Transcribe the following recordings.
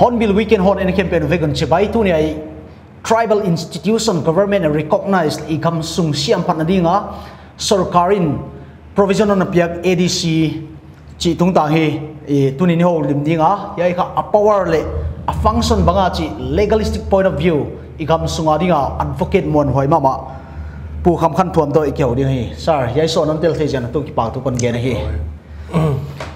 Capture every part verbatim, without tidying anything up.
Hornbill Weekend hon en khempeuh vek un chibai. Tuni a i tribal institution government in recognize i gamsung siam phatna ding a sorkar in provision hon piak A D C chih tungtang hi, i tuni ni houlim ding a, hiai kha a power leh a function bang a chih legalistic point of view i gamsung a ding a advocate muanhuai mahmah Pu Khamkhan Thuam toh i kihou ding hi. Sir, hiai sawt non tel thei ziak in tu kipak thu kon gen hi.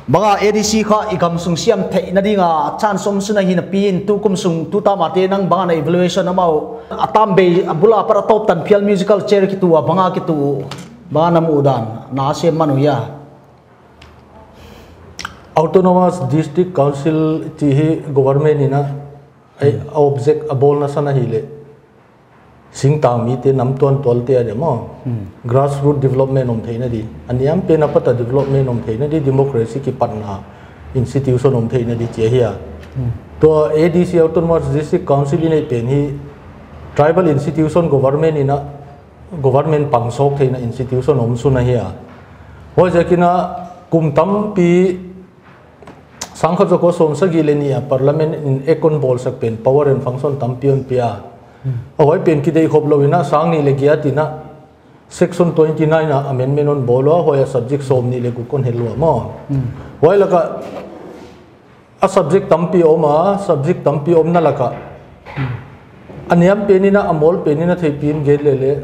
Bang a A D C kha i gamsung siam theihna ding a chance om sun ahi napi in tukum sung tu tam a te nang bang a na evaluation amau a tam bei a bul a pat a tawp tan phial musical chair kitu a bang a kitu bang a na muhdan na sem man uh hia? Autonomous District Council chih hi government in a, a object a bawlna san ahihleh singtangmite nam tuantual te a dia maw. Grassroot development om theihna di. A niam pen a pat a development om theihna di, democracy kipatna institution om theihna di chih ahi a. Tua A D C Autonomous District Council i neih pen hi tribal institution government in a, government pang sawk theihna institution om sun ahi a. Huaiziak in a kum tampi sangkhat zakua sawmsagih leh nih a parliament in act hon bawlsak pen power and function tampi hon pia. A huai pen kideih khop lou in a sangnih leh giat in a section twenty nine a amendment hon bawl ua, huai a subject sawmnih leh guk hon hel ua maw. Huai lak a a subject tampi om a, subject tampi omna lak a a niam pen in a, a mawl pen in a theihpih in gen leh leh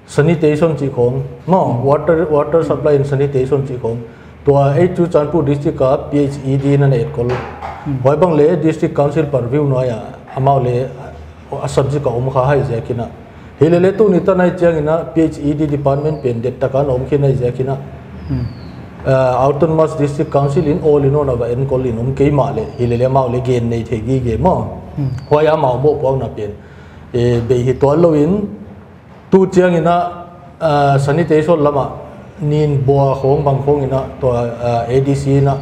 sanitation chih khong maw, water, water supply and sanitation chih khong. Tua ei Churachandpur district a P H E D in a na etkol. Huai bang leh district council purview nuai a amau leh a subject a om kha hi ziak in a. Himahleh tuni tan a i chiang in a P H E D department pen det tak a na om khin a hi ziak in a, eh, Autonomous District Council in all in all a va enkol in om kei mahleh, himahleh amau leh gen nei thei gige maw. Huai a amau mohpuakna pen, eh, bei hi tuan lou in, tu chiang in a, ah, sanitation lam a nin bua khong bang khong in a tua, ah, A D C in a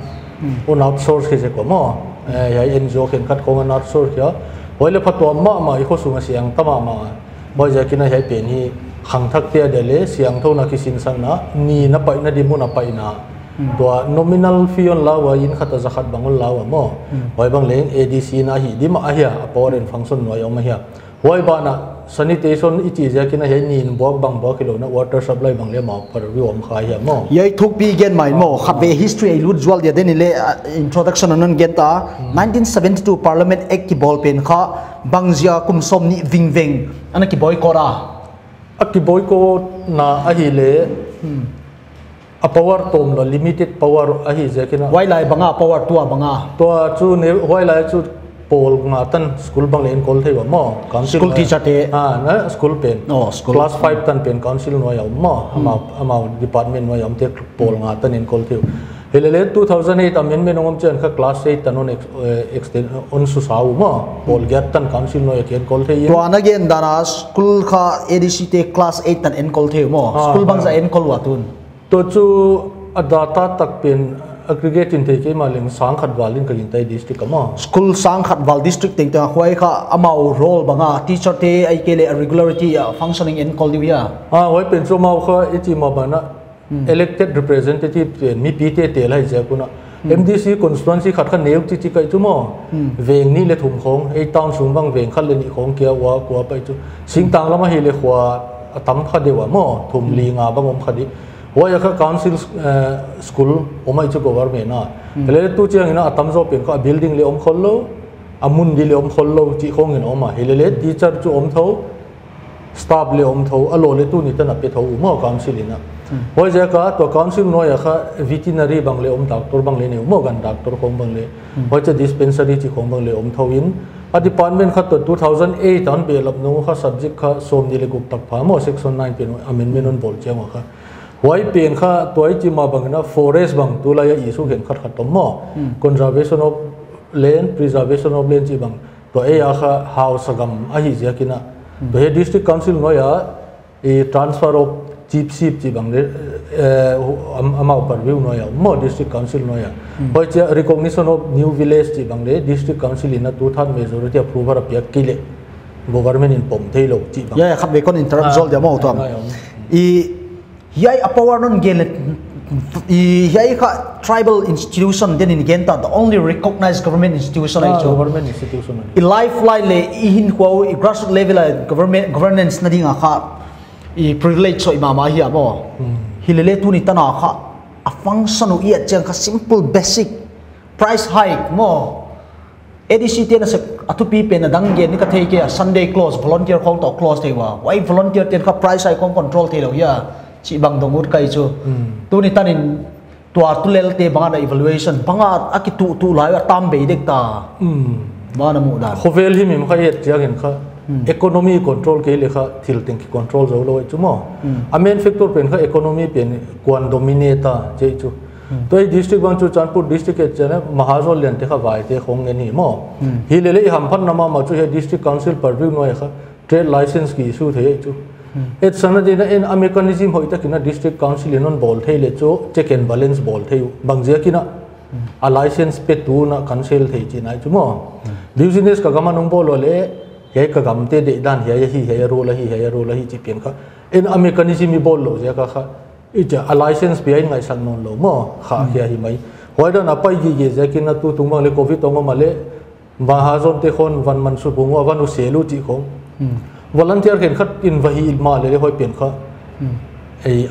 hon outsource khe zek ua maw. Eh, hiai N G O khenkhat khong a hon outsource khia. Huai leh phatuam mahmah, i khosung a siang ta mahmah. Huaiziak in a hiai pen hi khangthakte a dia leh siangthouna kisinsakna, nin a paihna di mun a paihna. Tua nominal fee hon la ua, in khat a za khat bang hon la ua maw. Huai bang leng A D C in a hih di mah ahi a, a power and function nuai a om ahi a. Huai banah sanitation i chih ziak in a hiai nin buak bang buak hilou in a water supply bang leh amau purview om kha hi a maw. Hiai thukpi gen mai maw, khatvei history ei lut zual dia den i leh, ah, introduction a non gen ta. Nineteen seventy-two Parliament Act kibawl pen kha bangziak a kum sawmnih vingveng ana kiboycott a? A kiboycott na ahihleh a power tawm lou, limited power ahi ziak in a. Huailai bang a power tua bang a? Tua chu ne, huailai chu pawl nga tan school bang leh enkol thei ua maw. Council school teacher te. Ah, na school pen. Oh, school. Class five tan pen council nuai a om maw. Amau, amau department nuai a omte pawl nga tan enkol thei uh. Himahleh two thousand eight amendment hong om chiang kha class eight tan hon ex-, eh, extend hon susa uh maw. Pawl giat tan council nuai a kienkol thei in. Tua na gen dan a school kha A D C te class eight tan enkol thei uh maw. Ah, school bangzah enkol ua tun? Tua chu a data tak pen aggregate in thei kei mahleng sangkhat val in ka gingta i district a maw. School sangkhat val district tengteng a, huai kha amau role bang a, teacher te ahihkeileh a regularity a functioning enkol di uh hia? Ah, huai pen chu amau kha i chih mah bang in a elected representative pen mipite tel ahi ziak un a. M D C constituency khat kha neu chichi ka hi chu maw. Veng nih leh thum khong, ei town sung bang veng khat leh nih khong kia ua kua pai chu. Singtang lam ahihleh khua a tam kha deuh a maw, thum li nga bang om kha di. Huai a kha council, eh, school om ahi chu government a. Leh tu chiang in a a tamzaw pen kha a building leh om khol lou, a mun di leh om khol lou chih khong in om a. Himahleh teacher chu om thou, staff leh om thou, a lou leh tuni tan a pe thou uh maw council in a. Huaiziak a tua council nuai a kha veterinary bang leh om, doctor bang leh nei uh maw, gan doctor khong bang leh. Huaicha dispensary chih khong bang leh om thou in. A department kha tua two thousand eight a hon behlap nung kha subject kha sawmnih leh guk tak pha maw, section nine pen amendment hon bawl chiang ua kha. Huai pen kha tua i chih mah bang in a forest bang tulai a issue khenkhat khat om maw. Conservation of land, preservation of land chih bang. Tua ei a kha hausa gam ahi ziak in a. Tua hiai district council nuai a i transfer of chiefship chih bang leh, eh, am-, amau purview nuai a om maw district council nuai a. Huaicha recognition of new village chih bang leh district council in a two third majority approval a piak kei leh government in pom thei lou chih bang. Ya, ya, khatvei kon interrupt zol dia maw Thuam. I Hiai a power non gen leh I hiai kha tribal institution den in gen ta, the only recognized government institution ahi chu. Government institution ahi. I lifeline leh i hinkhua uh, i grassroots level a government governance na ding a kha i privilege soih mahmah hi a maw. Hilele tuni tan a kha a function uh i et chiang kha simple basic price hike maw. A D C te'n a thupi pen a dang gen ni ka thei kei a, Sunday close, volunteer khong toh close thei ua. Huai volunteer te'n kha price hike khong control theilou hia chih bang dong ut ka hi chu. Tuni tan in tua tulelte bang ana evaluation, bang a kituhtuh lai a tam bei dek ta. Bang ana muhdan. Khovel himhim kha i et chiang in kha economy control kei leh kha thil teng kicontrol zoulou ahi chu maw. A main factor pen kha economy pen kua'n dominate a chih chu. Tua i district bang chu Chandpur district et chiang in Mahajon liante kha vaite khong ngen hi maw. Hilele i hamphatna mahmah chu hiai district council purview nuai kha trade license ki issue thei ahi chu. Etsakna ding in a mechanism hoihtak in a district council in hon bawl thei leh chu check and balance bawl thei uh. Bangziak in a license petu na cancel thei chihna ahi chu maw. Business ka gam a nong bawl ua leh hiai ka gamte deihdan hiai ahi, hiai a rule ahi, hiai a rule ahi chih pen kha. In a mechanism i bawl lou ziak a kha i chia a license pia in ngaihsak nawnlou maw, kha khia hi mai. Huai dan a pai gige ziak in a tutung bang leh covid hong om a leh Mahajon te khong van man suk ua, van uh sel uh chih khong. Volunteer khenkhat in va hih mahleh leh huai pen kha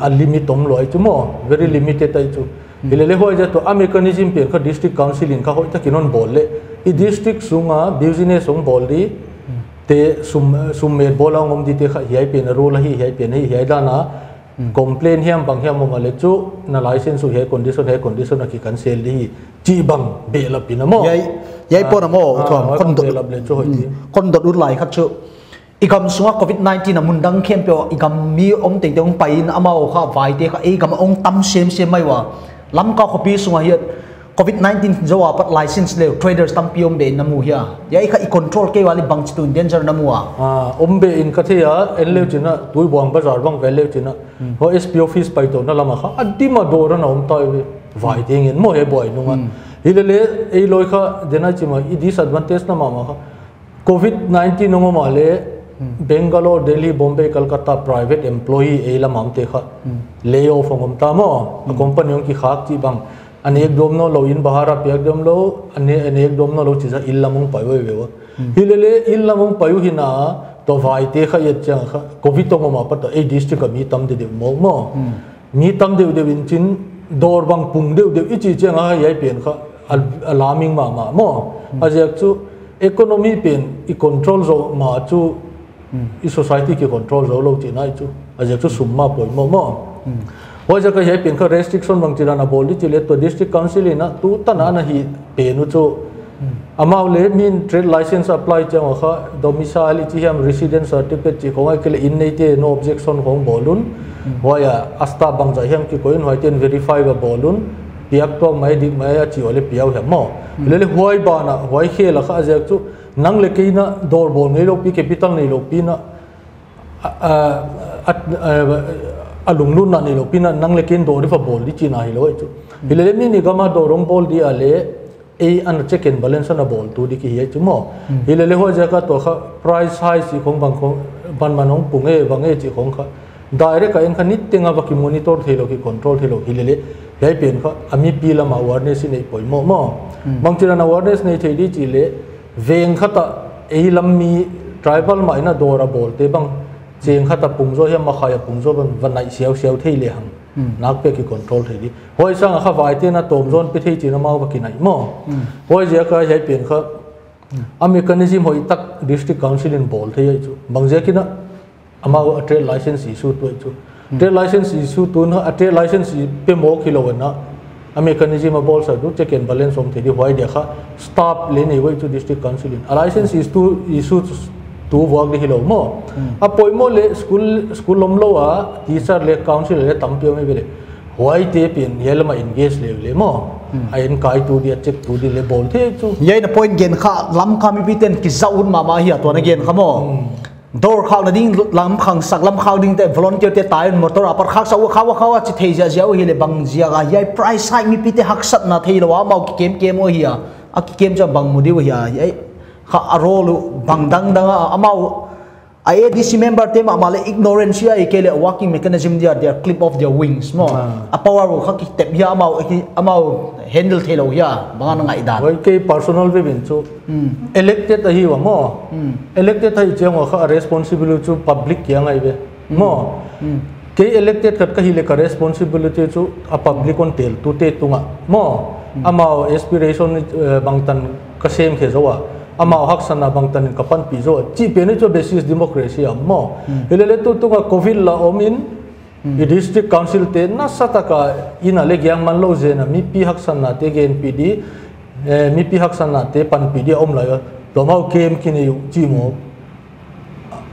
a limit omlou ahi chu maw, very limited ahi chu. Hilele huaiziak tua a mechanism pen kha district council in kha hoihtak in hon bawl leh i district sung a business hong bawl dite, sum, sum met bawl a hong om dite kha hiai pen a rule ahi, hiai pen ahi, hiai dan a complain hiam bang hiam om a leh chu na license uh hiai condition, hiai condition a kicancel di hi chih bang behlap in a maw. Hiai pon a maw, kon dot ut lai khat chu i gam sung a covid nineteen a mun dang khempeuh a i gam mi om tengteng hong pai in amau kha vaite kha ei gam a hong tam semsem mai ua. Lamka khopi sung a hiai covid nineteen zoh a pat license leh traders tampi om be in na mu hia? Hiai kha i control kei ua leh bangchi tuh in danger na mu a? Om be in ka thei a, en leh chin a Tuibuang bazar bang vel leh chin a, huai S P office paitouhna lam a kha a dim a dawr ana om ta ve. Vaite ngen maw hiai buai nung a. Hilele ei loi kha denai chih mai i disadvantage na mahmah kha covid nineteen hong om a leh Bangalore, Delhi, Bombay, Calcutta private employee ei lam a omte kha lay off hong om ta maw. A company hong kikhak chih bang, a nek dawm nawnlou, in bhara piak dawm lou, a nek dawm nawnlou chih ziak a inn lam hong pai uh ve ua. Hilele inn lam hong pai uh hi in a, tua vaite kha i et chiang kha covid hong om a pat a ei district a mi tam deuhdeuh maw maw. Mi tam deuhdeuh in chin dawr bang pung deuhdeuh i chih chiang a hiai pen kha a laming mahmah maw. A ziak chu economy pen i control zou mah chu i society kicontrol zoulou chihna ahi chu. A ziak chu sum mah poimoh maw. Huaiziak a hiai pen kha restriction bangchi dan a bawl di chih leh tua district council in a tutan a ana hih pen uh chu amau leh mi'n trade license apply chiang ua kha domicile i chi hiam, residence certificate chih khong ahihkeileh inn neite no objection khong bawl un. Huai a staff bangzah hiam kikoih un, huaite'n verify va bawl un. Piak tuak mai dik mai a chih ua leh pia uh hiam maw. Lele huai ban a, huai khel a kha a ziak chu nang leh kei in a dawr bawl ngeiloupi, capital neiloupi in a, a lunglutna neiloupi in a nang leh kei in dawr i va bawl di chihna hilou ahi chu. Hilele mi'n i gam a dawr hong bawl di a leh ei ana check and balance ana bawltu di ki hi ahi chu maw. Hilele huaiziak a tua kha price hike chih khong bang khong banban hong pung e bang e chih khong kha direct a en kha niteng a va kimonitor theilou, kicontrol theilou hilele hiai pen kha a mipi lam a awareness i neih poimoh maw. Bangchi dan a awareness nei thei di chih leh veng khat a ei lam mi tribal mah in a dawr a bawlte bang cheng khat a pung zaw hiam, makhai a pung zaw bang va naih siausiau thei lehang nakpi a kicontrol thei di. Huai sang a kha vaite'n a tawm zaw in pe thei chi'n amau va kinaih maw. Huaiziak a hiai pen kha a mechanism hoihtak district council in bawl thei ahi chu. Bangziak in a amau a trade license issue tuh ahi chu. Trade license issue tuh in a trade license i pe mawk hilou in a mechanism a bawlsak tuh check and balance om thei di, huai dia kha staff leh nei uh ahi chu district council in. A license issue, issue tuh vuak di hilou maw. A poimoh leh school, school omlou a teacher leh council leh tampi om i ve leh huaite pen hiai lam a engage leh leh maw. A enkaitu di, a checktu di leh bawl thei chu. Hiai na point gen kha Lamka mipite'n kizau hun mahmah hi a tua na gen kha maw. Dawr khakna ding lam khangsak, lam khak dingte volunteer te tai un motor a pat khaksak ua, khak ua, khak ua chi thei ziahziah uh hileh bangziak a hiai price hike mipite haksatna theilou a amau kikemkem uh hia? A kikem chu bang mu di uh hia? Hiai kha a role uh bang dangdang a amau A ADC member te mahmah leh ignorance hia, ahihkeileh working mechanism dia, dia clip off their wings maw. Ah. A power uh kha kitep hia, amau, amau handle theilou hia, bang a na ngaihdan. Huai kei personal view in chu. Hmm. Elected ahi ua maw. Hmm. Elected ahi chiang ua kha a responsibility chu public kiang ahi ve. Hmm. Maw. Hmm. Kei elected khat ka hih leh ka responsibility chu a public hon teltute tungah maw. Hmm. Amau aspiration, eh, bangtan ka sem khe zou a. Amau haksatna bangtan in ka panpih zou a. Chih pen chu basis democracy a maw. Hmm. Hilele tu tunga covid la om in, hmm, i district council te nasataka inn a leh giang manlou zen a mipi haksatna te genpih di, eh, mipi haksatna te panpih di a om lai a. Tua mah kem kinei uh chih maw. Hmm.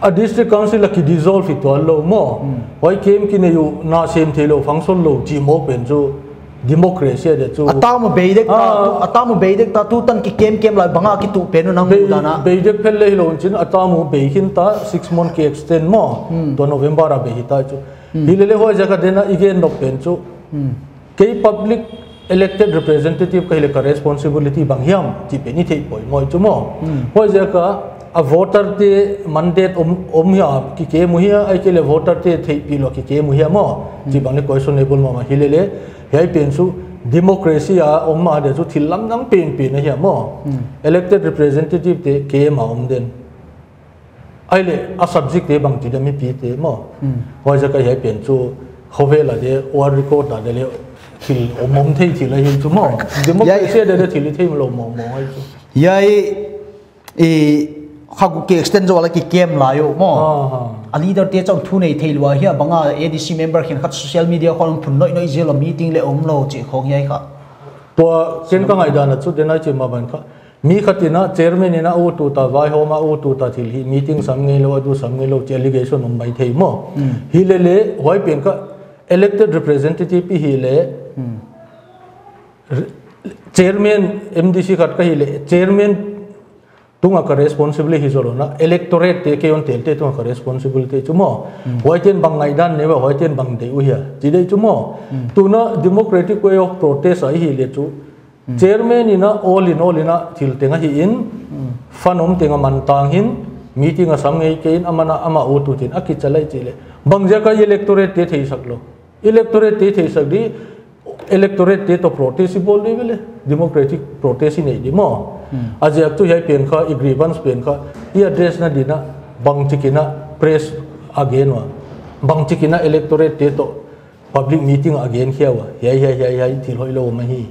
A district council a kidissolve hi tuanlou maw. Hmm. Huai kem kinei uh na sem theilou, function lou chih maw pen chu democracy a dia chu. A tam uh bei dek ta, ah, tu, a tam uh bei dek ta, tutan kikem kem lai bang a kituh pen uh nang bei, muh dan a. Bei dek phel leh hilou chin, a tam uh bei khin ta, six month ki extend maw. Hmm. Tua November a bei hita chu. Hmm. Hilele huaiziak a den a i gen nop pen chu. Hmm. Kei public elected representative ka hih leh ka responsibility bang hiam chih pen i theih poimoh chu maw. Hmm. Huaiziak a a voter te mandate om, om hia, kikem uh hia, ahihkeileh voter te theihpih lou a kikem uh hia maw. Hmm. Chih bang leh questionable mahmah hilele. Hiai pen chu democracy a om a dia chu thil lamdang penpen ahia maw. Hmm. Elected representative te kem a om den. Ahihleh a subject te bangchi dia mipi te maw. Hmm. Huaiziak a hiai pen chu khovel a dia war record a dia leh thil om om thei thil ahi chu maw. Democracy a dia leh thil i theilou mawngmawng ahi chu. Hiai, i, kha guk ki extend zou a leh kikem lai uh maw. Ah, ah. A leader te chauh thu nei theilou a hia bang a ADC member khenkhat social media khong phun noihnoih zel a meeting leh omlou chih khong hiai kha. Tua ken ka ngaihdan a chu den a chih mah bang kha. Mi khat in a chairman in a ut ut a vaihawm a ut ut a thil hih meeting sam ngeilou a du sam ngeilou chih allegation om maithei maw. Hmm. Hilele huai pen kha elected representative i hih leh. Hmm. Re-, chairman MDC khat ka hih leh chairman tunga ka responsibility hi zoulou a electorate te kei hon telte tunga ka responsibility chu maw. Hmm. Huaite'n bang ngaihdan nei ua, huaite'n bang deih uh hia. Chih deih chu maw. Hmm. Tuna democratic way of protest a i hih leh chu. Hmm. Chairman in a all in all in a thil teng a hih in, hmm, fund om teng a man tang hin, meeting a sam ngei kei in, amah in a amah ut ut in a kicha lai chih leh. Bangziak a electorate te theisak lou. Electorate te theisak di, electorate te toh protest i bawl di ve leh, democratic protest i neih di maw. Hmm. A ziak chu hiai pen kha, i grievance pen kha, i address na ding a, bangchi'n a press a gen ua. Bangchi'n a electorate te toh public meeting a gen khia ua, hiai, hiai, hiai, hiai, thil hoihlou om ahi.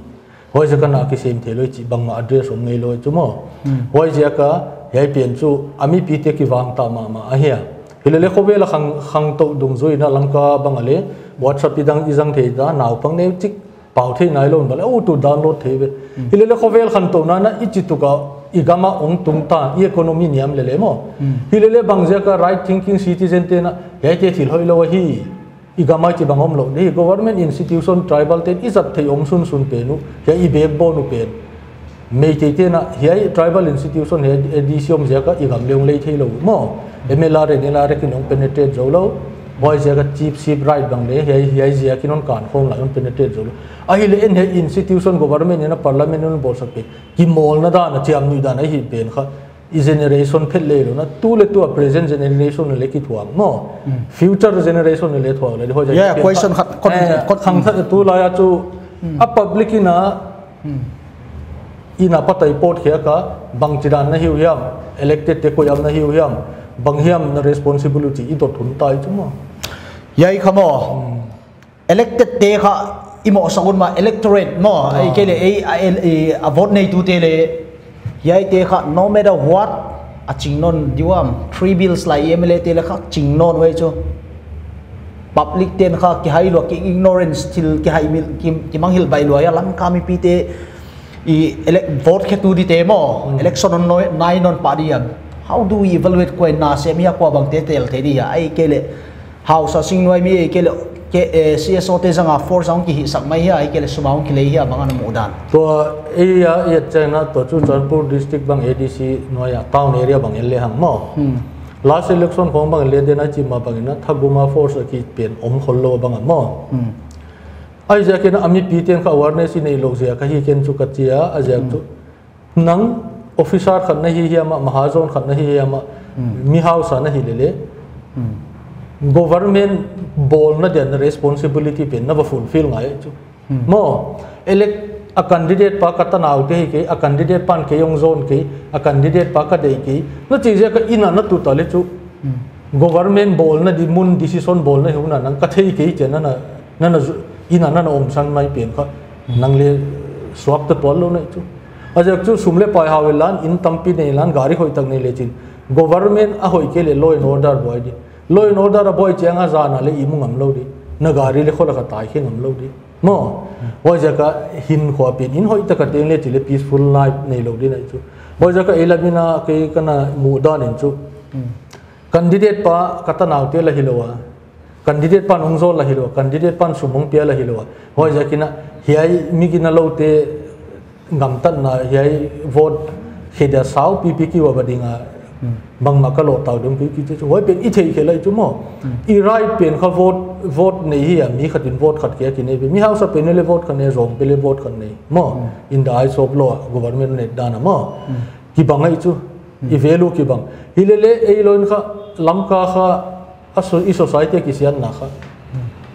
Huaiziak a na kisem theilou chih bangmah address om ngeilou chu maw. Hmm. Huaiziak a, hiai pen chu, a mipi te kivangtah mahmah ahia. Hilele khovel a khang, khangtou dungzui in a Lamka bang a leh, WhatsApp i dang i zang thei ta, naupang neuchik, pau thei nailou in bang leh, oh, tu download thei ve. Hmm. Hilele khovel khangtou na na i chih tuka, i gam a hong tung ta, i economy niam lele maw. Hmm. Hilele bangziak a right thinking citizen te'n a, hiaite thil hoihlou ahi. I gam a chibang omlou di, government institution tribal te'n i zat theih om sunsun pen uh, hiai i backbone uh pen. Meitei te'n a, hiai tribal institution hiai ADC om ziak a i gam leng lei theilou maw. MLA re, NLA re kin hon penetrate zoulou. Huaiziak a chiefship right bang leh, hiai, hiai ziak in hon kan khawm lai hon penetrate zoulou. Ahihleh en hiai institution government in a parliament in hon bawlsak pen. Kimawlna dan a chiamnuih dan a hih pen kha. I generation phet leh lou na, tu leh tu a present generation leh kithuam maw. Hmm. Future generation leh thuam leh, hoih. Yeah, pen question kha, khat, khat, eh, khat. Khang khat tu lai a chu, hmm, a public in a, hmm, in a patai pawt khia kha, bangchidan na hi uh hiam, elected te koi hiam na hi uh hiam, bang hiam na responsibility i dot hun ta i chu maw. Hiai kha maw. Hmm. Elected te kha i mohsak un mah electorate maw, ah, ahihkeileh ei, a, el, ei, a vote neitute leh, hiaite kha no matter what, a ching nawn di uam, three bills lai MLA te leh kha ching nawn uh ei chu. Public te'n kha kihai lua, ki ignorance thil kihai mil, ki, kimangngilh baih lua a Lamka mipite, i elec-, vote khetu dite maw, hmm, election hon nai, nai nawn pah di a. How do we evaluate kua in na sem hia, kua bang te tel thei di hia, ahihkeileh Hausa singnuai mi, ahihkeileh, ke, eh, CSO te zang a force a hong kihihsak mai hia, ahihkeileh sum a hong kilei hia, bang a na muhdan. Tua, ei a, ei a China, tua Churachandpur district bang ADC nuai a, town area bang en lehang maw. Hmm. Last election khong bang en leh den a chih mah bang in a, Thagum a force a kipen om khollou bang a maw. Hmm. Huaiziak in a mipite'n kha awareness i neilou ziak ahi ken chu ka chi a, a ziak chu. Hmm. Nang officer khat na hi hiam a, mahajon khat na hi hiam a, mi hausa na hi lele, government bawlna dia na responsibility pen na va fulfill ngai chu. Maw, elect a candidate pa ka tanaute hi kei, a candidate pan kei hong zon kei, a candidate pa ka deih kei, na chi ziak a inn a na tut a le chu government bawlna di mun, decision bawlna hi hun a nang ka thei kei chia na na, na na zu-, inn a na na omsan mai pen kha, nang le suak ta tuan lou na chu. A ziak chu sum le pai hau e lan, inn tampi nei lan, gari hoihtak nei le chin, government a hoih kei le law and order buai di. Law and order a buai chiang a zan a le ihmu ngam lou di. Na gari le khol a ka tai khe ngam lou di. Maw, huaiziak a hinkhua pen inn hoihtak a teng le chi le peaceful life nei lou di na chu. Huaiziak a ei lam in a kei ka na muhdan in chu, candidate pa ka tanaute la hilou a, candidate pan hong zon la hilou a, candidate pan sum hong pia la hilou a, huaiziak in a hiai mi gina loute gamtatna hiai vote khe dia sau pipi ki va ba ding a, bangmah ka loh tau ding pipi chu, huai pen i thei khe lai chu maw. I right pen kha vote, vote nei hi a, mi khat in vote khat kia ki nei ve. Mi hausa pen le vote khat nei, zong pen le vote khat nei maw. In the eyes of law, government net dan a maw. Kibang ai chu, i value kibang. Hi lele ei lou in kha, Lamka kha, a so-, i society a kisianna kha,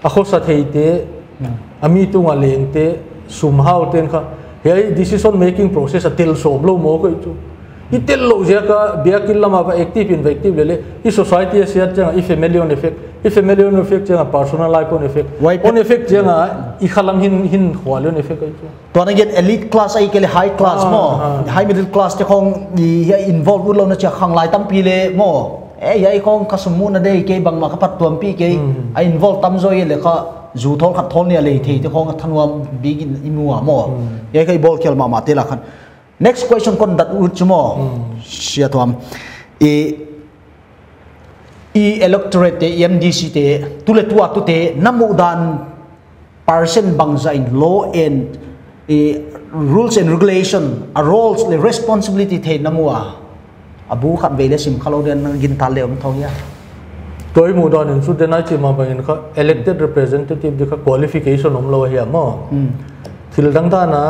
a khosa theite, a mi tunga lengte, sum hau ten kha, hiai decision making process a tel sawm lou maw koi chu. I tel lou ziak a biakinn lam a va active in va active lele, i society a siat chiang a, i family on effect, i family on effect chiang a personal life on effect, on effect chiang a i khalam hin, hinkhua le on effect koi chu. Tua na gen elite class ai kei le high class maw. High middle class te khong i, hiai involve ut lou na chia khanglai tampi le maw. Eh, hiai khong ka sum muhna dei kei, bangmah ka phattuampih kei. A involve tamzaw i le kha, zu thawl khat thawl nih a lei thei te khong a thanuam bik in i mu a maw. Hiai kha i bawl khial mahmah te la khan. Next question kon dat ut chu maw. Sia Thuam. I, i electorate te, i M D C te, tu le tu a tute, na muhdan percent bangzah in law and, eh, rules and regulation, a roles le responsibility thei na mu a. A bu khat vei le sim kha lou den na gin ta le om thou hia. Tua i muhdan in chu denai chi mah bang in kha elected representative di kha qualification om lou hia maw. Thil dangdan a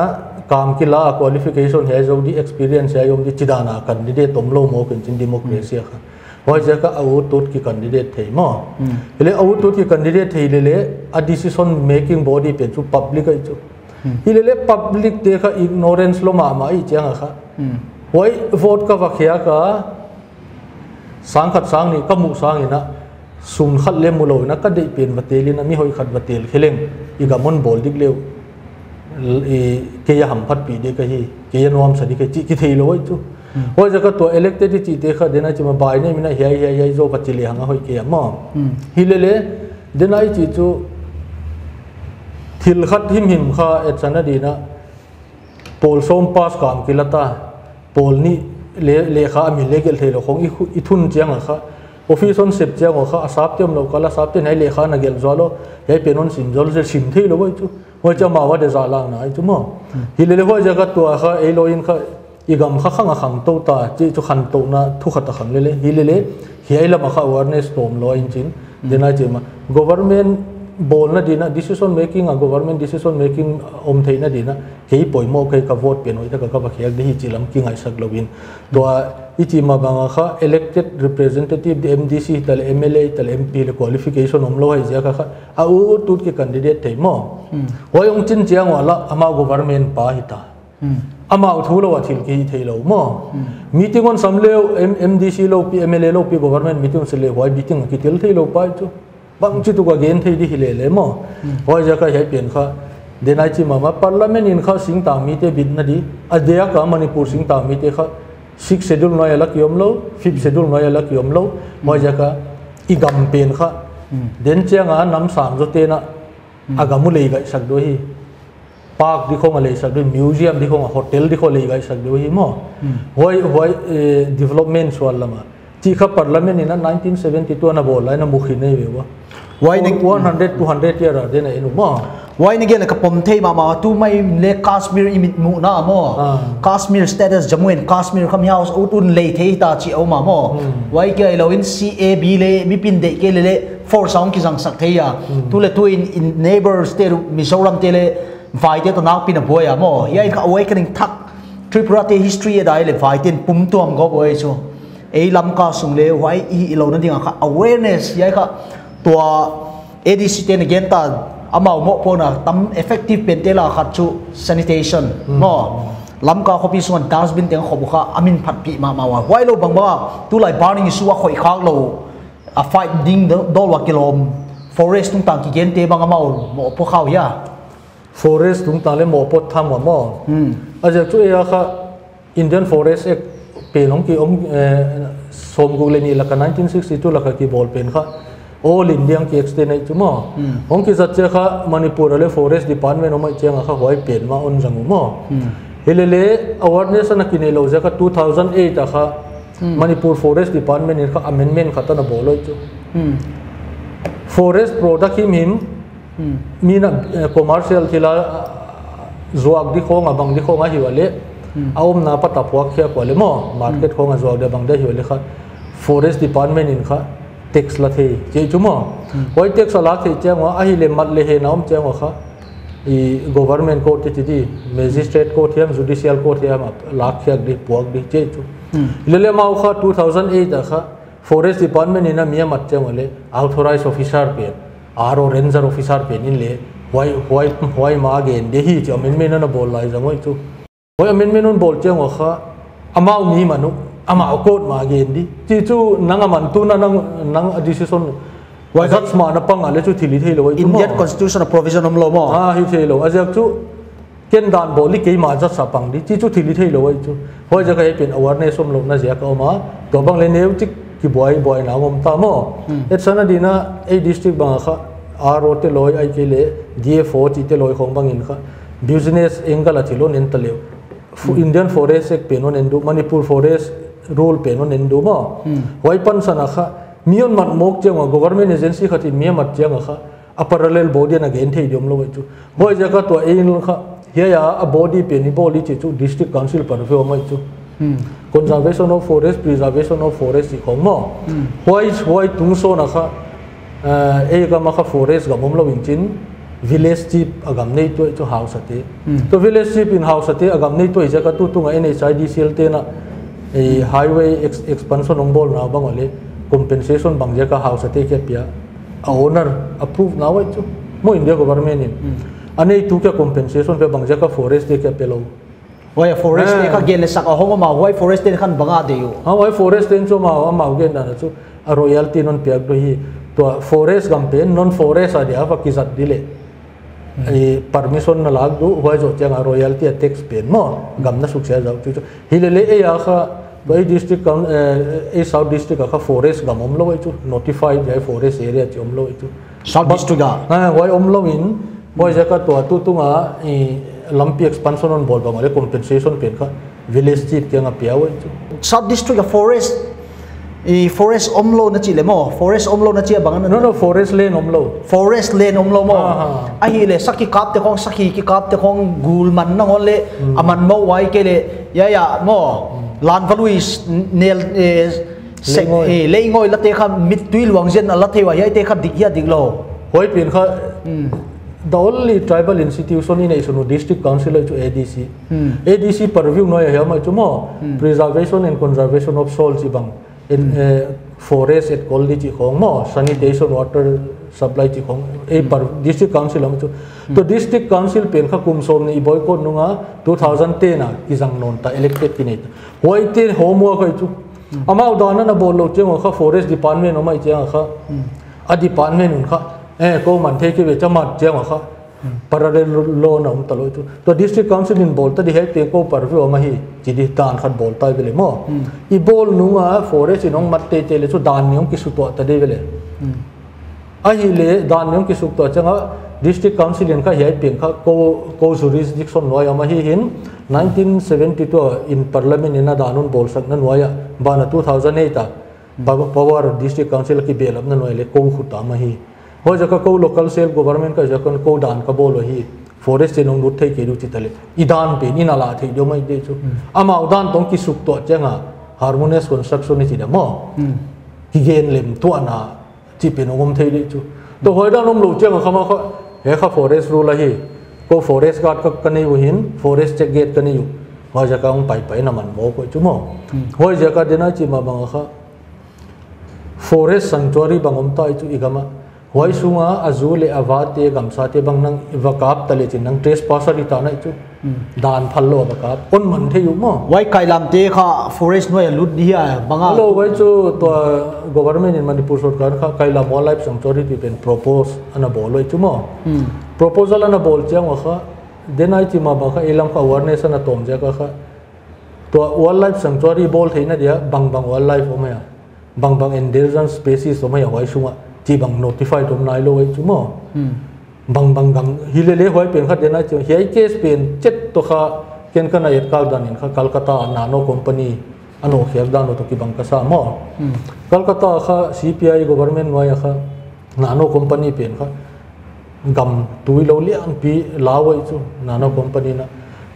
kam kila a qualification hiai zou di, experience hiai om di, chi dan a candidate om lou maw ken chin democracy a kha. Huaiziak a a ut tut ki candidate thei maw. Hi le a ut tut ki candidate thei lele, a decision making body pen chu public ai chu. Hi lele public te kha ignorance lou mahmah i chiang a kha. Huai vote ka va khiak a, sang khat sang nih ka muh sang in a, sum khat le mu lou in a, ka deih pen va tel in a, mi hoih khat va tel khe leng, i gam hon bawl dik leu, i, kei a hamphatpih di ka hi, kei a nuamsa di ka hi, chi ki thei lou ai chu. Huaiziak a tua elected i chihte kha denai chi mah by name in a hiai, hiai, hiai zaw va chi le hang a hoih kei a maw. Hi lele, denai chi chu thil khat himhim kha et san a di in a, pawl sawm pass kam kila ta, pawl nih le, lekha a min le gelh theilou khong i khu-, i thun chiang a kha, office hon sep chiang a kha, a sapte omlou kal a, sapte hiai lekha na gelh zual lou, hiai pen hon sim zual lou, sim theilou ai chu. Huai chu amau a de zalakna ai chu maw. Hi lele huaiziak a tua kha, ei lou in kha, i gam kha khang a khangtou ta, chi chu khantouhna thu khat a khang lele, hi lele, hiai lam a kha awareness tawm lou in chin, denai chi mah. Government bawlna di in a, decision making a, government decision making om theihna di in a, kei poimoh kei ka vote pen hoihtak a ka va khiak di hi chi lam kingaihsak lou in. Tua i chi mah bang a kha elected representative di M D C ta le M L A ta le M P le qualification om lou ai ziak a kha, a ut tut ki candidate thei maw. Huai hong chin chiang ua la, amau government pa hi ta. Amau thu lou a thil ki hi theilou maw. Meeting hon sam leu, M-, M D C lou pi, M L A lou pi, government meeting hon sam leu, huai meeting a ki tel theilou pai chu. Bangchituk a gen thei di hi lele maw. Huaiziak a hiai pen kha, denai chi mah mah, parliament in kha singtangmite bitna di, a diak a Manipur singtangmite kha, sixth schedule nuai a la ki om lou, fifth schedule nuai a la ki om lou, huaiziak a i gam pen kha, den chiang a nam sang zaw ten a, a gam uh lei ngaihsak di uh hi. Park di khong a lei sak di uh, museum di khong a, hotel di khong lei ngaihsak di uh hi maw. Huai, huai, eh, development sual lam a. Chi kha parliament in a nineteen seventy-two a na bawl lai in a mu khin nei ve ua. Huai na one hundred, two hundred year a den a en uh maw. Huai na gen a ka pom thei mahmah, tu mai le Kashmir i mit muhna maw. Kashmir status, Jammu and Kashmir kha mi house ut un lei thei ta chi om a maw. Huai kia i lou in C A B le, mi pin deih kei lele, force a hong kizangsak thei a. Tu le tu in, in neighbor state Mizoram te le, vaite toh nakpi in a buai a maw. Hiai kha awakening thak Tripura te history a dai le vai ten pum tuam gawp uh ei chu. Ei Lamka sung le huai i, i lo na ding a kha awareness hiai kha tua A D C te na gen ta amau mohpuakna tam effective pen te la khat chu sanitation. Hmm. Maw. Lamka khopi sung a dustbin teng khop uh kha a min phat pi mahmah ua. Huai lo bang bang a tulai burning issue a khoih khak lo a fight ding do-, dol ua kilawm forest tungtang kigen te bang amau mohpuak khak uh hia. Forest tungtang le mohpuak tham ua maw. Hmm. A ziak chu ei a kha Indian Forest Act pen hong ki om, eh, sawmguk le nih lak a nineteen sixty-two lak a kibawl pen kha All India ki extend ei chu maw. Hmm. Hong kizat chiang kha Manipur a le Forest Department om ei chiang a kha huai pen mah hon zang uh maw. Hmm. Hi le le awareness ana ki nei lo ziak a two thousand eight a kha Hmm. Manipur Forest Department in kha amendment khat ana bawl ei chu. Hmm. Forest product himhim Hmm. mi na, eh, commercial thil a, ah, zuak di khong a bang di khong a hi ua le, Hmm. a omna pat a phuak khia kua le maw, market Hmm. khong a zuak di bang di hi ua le kha, Forest Department in kha tax la thei, chi chu maw. Hmm. Huai tax a la thei chiang ua, a hi le mat le he na om chiang ua kha, i government court te chi di, magistrate court hiam, judicial court hiam, a lak khiak di, puak di, chi chu. Hmm. Hi le le amau kha two thousand eight a kha, Forest Department in a mi a mat chiang ua le, authorized officer pen, R O ranger officer pen in le, huai, huai, huai mah a gen di hi, chi amendment ana bawl lai zang ei chu. Huai amendment hon bawl chiang ua kha, amau mi man uh, amau court mah a gen di. Chi chu nang a man tu na nang, nang a decision, Huai kha judge mah na pang a le chu thil hi thei lo ei chu maw. Indian Constitution a provision om lo maw. Ah, hi thei lo. A ziak chu, ken dan bawl di keimah judge a pang di. Chi chu thil hi thei lo ei chu. Huai ziak a hi pen awareness om lo na ziak a om a. Tua bang le neu chik kibuai, buaina om ta maw. Hmm. Etsan a di na, ei district bang a kha, R O te lawi, ahihkeileh D F O chih te lawi khong bang in kha, business angle a thil hon en ta leh. Fu-, Hmm. Indian Forest Act pen hon en di uh, Manipur Forest Rule pen hon en di uh maw. Hmm. Huai pansan a kha, mi hon mat mawk chiang ua, government agency khat in mi a mat chiang a kha, a parallel body ana gen thei di om lo ei chu. Huai ziak a tua ei in kha, hiai a, a body pen i bawl di chi chu District Council purview om ei chu. Hmm. Conservation of Forest, Preservation of Forest chi khong maw. Hmm. Huai, huai tung sawn a kha, eh, ei gam a kha forest gam om lo in chin, village chief a gam nei tuah ei chu hausa te. Hmm. Tua village chief in hausa te a gam nei tuah ei ziak a tu tung a N H I D C L te na, eh, highway ex-, expansion hong bawlna bang ua le, compensation bang ziak a hausa te kia pia. A owner approve na ei chu. Maw India government in. Hmm. A neitu kia compensation pia bang ziak a forest te kia pe lo. Huai a forest te Ah. kha gen le sak a hong om a, huai forest te khan bang a deih uh. Ah, huai forest te chu amau, amau gen dan a chu. A royalty non piak di hi. Tua forest gam pen, non forest a dia va kizat di le. Hmm. I permission na lak di uh, huai zoh chiang a royalty a tax pen maw, gam na suksia zau chu chu. Hi le le ei a kha, tua ei district kan, eh, ei South District a kha forest gam om lo ei chu, notified ei forest area chi om lo ei chu. South District a? Ah, huai om lo in, huai ziak a tua tu tung a, i lampi expansion hon bawl bang ua le compensation pen kha village chief kiang a pia ei chu. South District a forest, i forest om lo na chi le maw, forest om lo na chi a bang a na. No, no, forest land om lo. Forest land om lo maw. Ah, ah. Ahihleh sakhi kap te khong, sakhi kikap te khong gul man nangawn le, Hmm. a man mawk ahihkeileh, ya, ya, maw. Hmm. Lan valui s-, nel, eh, se-, Leingoi. eh, leingoi la te kha mittui luang zen a la thei ua, hiai te kha dik hia dik lo. Huai pen kha, Hmm. the only tribal institution i neih sun uh District Council ei chu A D C. Hmm. A D C purview nuai a hiam ei chu maw, Hmm. Preservation and Conservation of Soil chi bang. En, Hmm. eh, forest et col di chi khong maw, sanitation, water supply chi khong, ei Hmm. par-, District Council om chu. Hmm. Tua District Council pen kha kum sawmnih boycott nung a, two thousand ten a, kizang nawn ta, elected ki nei ta. Huai te homework ei chu. Hmm. Amau dan ana bawl lo chiang ua kha Forest Department om ei chiang a kha. Hmm. A department un kha. Eh, kou man thei kei ve cha mat chiang a kha. Hmm. Parallel law na om ta lo chu. Tua District Council in bawl ta di hiai te kou purview om ahi. Chi di dan khat bawl ta ve le maw. Hmm. I bawl nung a forest in hong mat teitei le chu dan nih hong kisuktuah ta di ve le. Hmm. Ahihleh dan nih hong kisuktuah chiang a District Council in kha hiai pen kha kou, kou jurisdiction nuai a om ahi hin nineteen seventy two a in Parliament in a dan hon bawlsak na nuai a. Ban a two thousand eight a pa-, power District Council a kibelap na nuai le kou khut a om ahi. Huai ziak a kou local self government ka ziak a kou dan ka bawl ahi. Forest in hong lut thei kei di uh chi ta le. I dan pen in a la thei di uh mai di chu. Hmm. Amau dan toh kisuktuah chiang a harmonious construction i chi di maw. Hmm. Kigen lem tuahna chi pen hong om thei di chu. Tua huai dan om lo chiang a kha amau kha, hiai kha forest rule ahi. Kou forest guard ka, ka nei uh hin, forest check gate ka nei uh. Huaiziak a hong paipai na man mawk uh chu maw. Huaiziak a denai chi mahmah kha forest sanctuary bang om ta i chu i gam a. Huai sunga a zu leh a vate gamsate bang nang va kap ta leh chin nang trespasser i ta na i chu. Dan phal lou va kap. Hon man thei uh maw. Huai kailamte kha forest nuai a lut di hia bang a. Lo huai chu tua government in Manipur sorkar kha kailam wildlife sanctuary ti pen propose ana bawl uh i chu maw. Proposal ana bawl chiang uh kha denai chi mahmah kha i lam kha awareness ana tawm ziak a kha. Tua wildlife sanctuary bawl theihna dia bangbang wildlife om hia, bangbang endangered species om hia huai sunga chi bang notified om nailou i chu maw. Bangbang gam hilele huai pen kha denai chi hiai case pen chet toh kha ken ka na et kal dan in kha Calcutta Nano company a nawhkhiak dan uh toh kibang ka sa maw. Calcutta kha C P I government nuai a kha Nano company pen kha gam tuilou lianpi lau uh i chu Nano company na.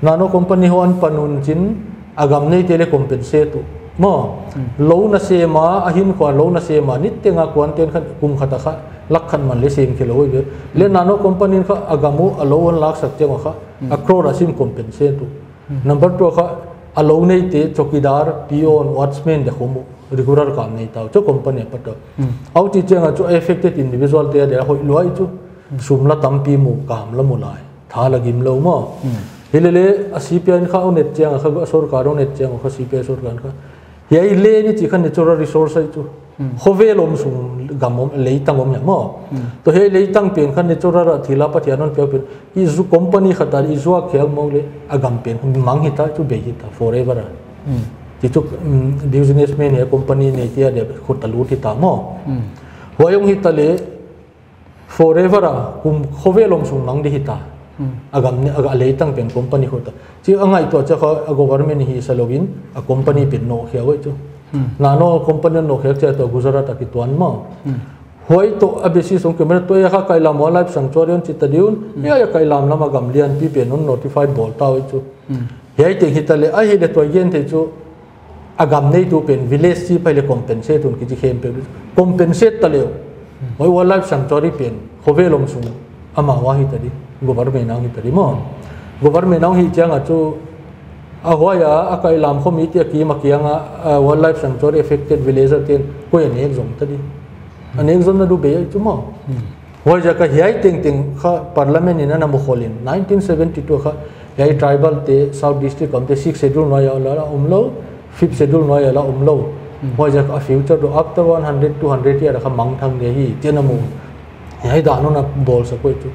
Nano company hon pan un chin a gam neite leh compensate uh maw. Lou na sem a, a hinkhua lou na sem a, niteng a kuanten kha kum khat a kha lakh khat man leh sem khe lou uh i ve. Leh Nano company kha a gam uh a lou hon laksak chiang uh kha a crore a sim compensate uh. Number two kha a lou neite chowkidar, peon, watchman de khum uh regular kam nei ta uh chu company a pat uh. Huchi chiang a chu affected individual te a dia hoih lua i chu. Sum la tampi mu, kam la mu lai, tha la gim lou maw. Hilele a C P I in kha hon et chiang a kha a sorkar hon et chiang a kha C P I sorkar in kha hiai leh ni chi kha natural resource i chu. Khovel om sung gam om leitang om hia maw. Toh hiai leitang pen kha natural a thil a Pathian hon piak pen i zu company khat a i zuak khiak mawk leh a gam pen mang hita chu bei hita forever a. Ti chu businessman hia company neite a dia khut a lut hita maw. Huai hong hita leh forever a kum khovel om sung mang di hita. A gam ni a leitang pen company khut a. Chi a ngaihtuah chiang kha a government hi sa lou in a company pen nawhkhia uh i chu. Nano company nawhkhiak chiang tua Gujarat a kituan maw. Huai toh a basis hong kemera tua a kha kailam wildlife sanctuary hon chi ta di un. Hiai a kailam lam a gam lianpi pen hon notified bawl ta uh i chu. Hiai teng hita leh a hileh tua gen thei chu a gam neitu pen village chief ahihleh compensate un kichi khempeuh compensate ta leh uh. Huai wildlife sanctuary pen khovel om sung amau a hita di, government a hong hita di maw. Government a hong hih chiang a chu a huai a a kailam khomite a kim a kiang a wildlife sanctuary affected villager ten koi a nek zong ta di. A nek zong na du bei i chu maw. Huaiziak a hiai tengteng kha parliament in ana mukhol in nineteen seventy two kha hiai tribal te South District a omte sixth schedule nuai a la omlou, fifth schedule nuai a la omlou. Huaiziak a future toh after one hundred, two hundred year kha mangthang dia hi chi ana mu. Hiai dan hon a bawlsak uh i chu.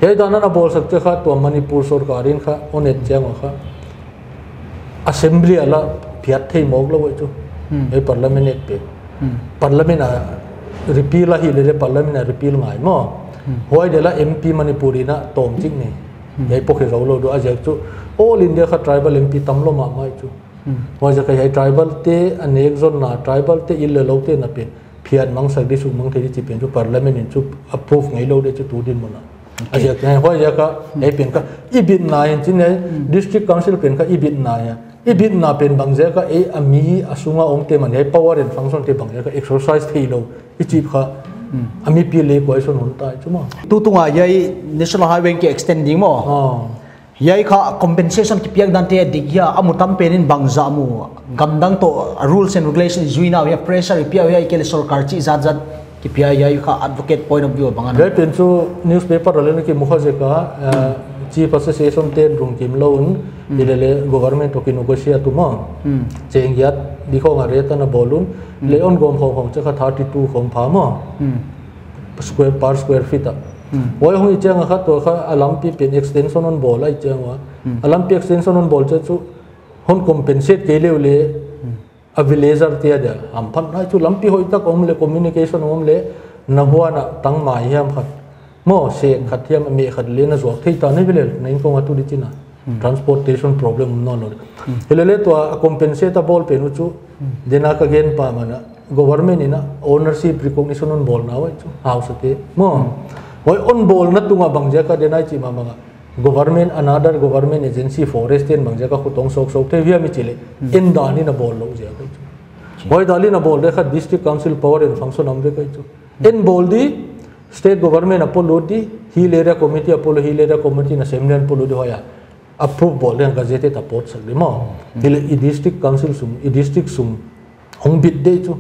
Hiai dan hon a bawlsak chiang kha tua Manipur sorkar in kha hon et chiang uh kha assembly a la phiat thei mawk lou uh i chu. Hiai parliament act pen parliament a repeal a hilele parliament a repeal ngai maw. Huai dia la M P Manipur in a tawm chik nei. Hiai pawh khe zou lou di a ziak chu all India kha tribal M P tam lou mahmah i chu. Huaiziak a hiai tribal te a nek zonna, tribal te i leh lou te na pen phiat mangsak di, suk mang thei di chi pen chu parliament in chu approve ngeilou di chu tu dinmun a. A ziak hiai huaiziak a hiai pen kha i bitna in chin hiai district council pen kha i bitna hia. I bitna pen bangziak a ei a mi a sunga omte man hiai power and function te bangziak a exercise theilou i chih kha a mipi leh question hon ta i chu maw. Tutung a hiai National Highway ki extend ding maw. Hiai kha compensation kipiak dante a dik hia, a mu tam pen in bangzah mu, gamdang toh rules and regulation i zuina hia, pressure i pia hia, i kele sorkar chih zatzat kipia hia, hiai kha advocate point of view bang ana. Hiai pen chu newspaper a leng ki mu kha ziak a, Chief Association ten rung kim lou un, hilele government toh ki negotiate tu maw. Cheng giat di khong a rate ana bawl un, leh hon gawm khong khong chiang kha thirty two khong pha maw. Square, per square feet a. Huai hong i chiang a kha tua kha a lampi pen extension hon bawl a i chiang ua. A lampi extension hon bawl chiang chu hon compensate kei leh uleh a villager te a dia hamphatna chu lampi hoihtak om leh communication om leh na huan a tang mai hiam khat maw, sek khat hiam a meh khat leh na zuak thei ta na village na in kong a tu di china. Transportation problem om nawn lou. Hilele tua a compensate a bawl pen uh chu dena ka gen pa mana government in a ownership recognition hon bawl na uh chu hausa te maw. Huai hon bawlna tunga bangziak a dena i chih mahmah a government, another government agency, forest ten bangziak a khut hong sawk sawk thei hiam i chih leh en dan in a bawl lou ziak a chu. Huai dan in a bawl leh kha district council power and function om vek a chu. En bawl di, state government a polut di, hill area committee a polut, hill area committee na sem lian polut di huai a. approve bawl leng ka zete ta pawt sak di maw. Hileh i district council sung, i district sung hong bit dei chu.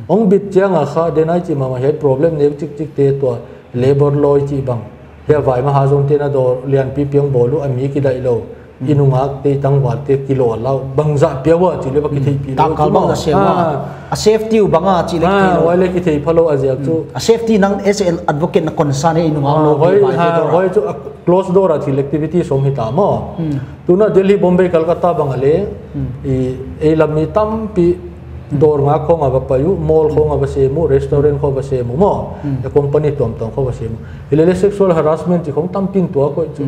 Hong bit chiang a kha, denai chi mahmah hiai problem neu chikchik te tua, labour law i chih bang. Hiai vai maha zong te na dawr lianpi piang bawl uh a mi kidaih lou. I nungak te tangval te kilawh lou. Bangzah piau a chih leh va kitheihpih lou. Tangkal chu bang maw. A sem a. Ah. A safety uh bang a chih leh kitheih lou. Ah, huai leh kithei pha lou a ziak chu. A safety nang as an advocate na concern e i nungak lou. Ah, huai, huai chu a closed door a thil activity sawm hi ta maw. Tuna Delhi, Bombay, Calcutta bang a leh, i, ei lam mi tampi dawr ngak khong a va pai uh, mall khong a va sem uh, restaurant khong a va sem uh maw. A company tuamtuam khong a va sem uh. Hilele sexual harassment chih khong tampi in tuak uh chu.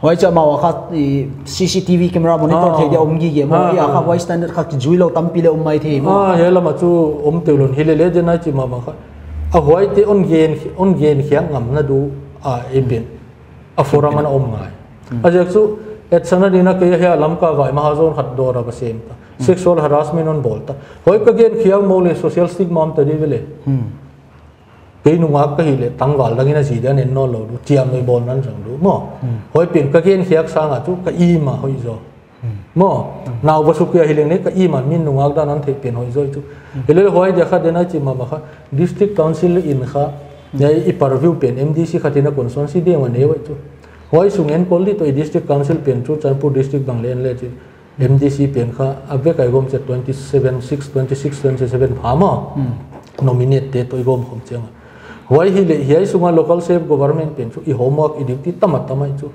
Huai chu amau a kha, i, C C T V camera monitor thei dia om gige maw. Ah. I a kha huai standard kha kizui lou tampi leh om mai thei maw. Ah, hiai lam a chu om tel lou. Hilele denai chi mahmah kha. A huaite hon gen, hon gen khiak ngamna di a ei pen a forum ana om ngai. A ziak chu, et sana dina kei hiai Lamka vai maha zong khat dawr a va sem ta. Sexual harassment hon bawl ta. Huai ka gen khiak mawk leh social stigma om ta di ve leh. Kei nungak ka hih leh tangval dang in a zi dan en nawn lou di. Chiamnuih bawl nan zang di maw. Huai pen ka gen khiak sang a chu ka i mah hoih zaw. Maw, nau va suk kia hileng leh ka i mah min nungak dan hon theih pen hoih zaw chu. Hilele huai dia kha denai chi mahmah kha, district council in kha, hiai i purview pen M D C khat in a constituency deuh a nei uh chu. Huai sung en kol di toh i district council pen chu Churachandpur district bang leh en leh chi. M D C pen kha, a vek a i gawm chiang twenty seven, six, twenty six, twenty seven pha maw. Nominate te toh i gawm khawm chiang a. Huai hileh, hiai sung a local self government pen chu i homework i duty tam a tam ahi chu.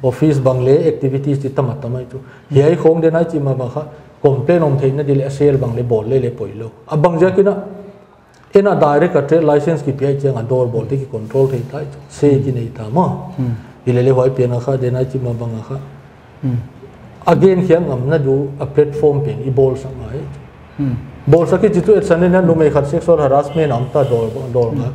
Office bang leh activities chih tam a tam ahi chu. Hiai khong denai chi mahmah kha complain om theihna di leh a cell bang leh bawl leh leh poi lou. A bang ziak in a, en a direct a trade license kipia chiang a dawr bawl te ki control thei ta chu. Sei ki nei ta maw. Hilele huai pen a kha denai chi mahmah a kha. A gen khiak ngamna di a platform pen i bawl sak ngai. Bawl sak i chih chu et sana dina numei khat sexual harassment a om ta dawr, dawr nga.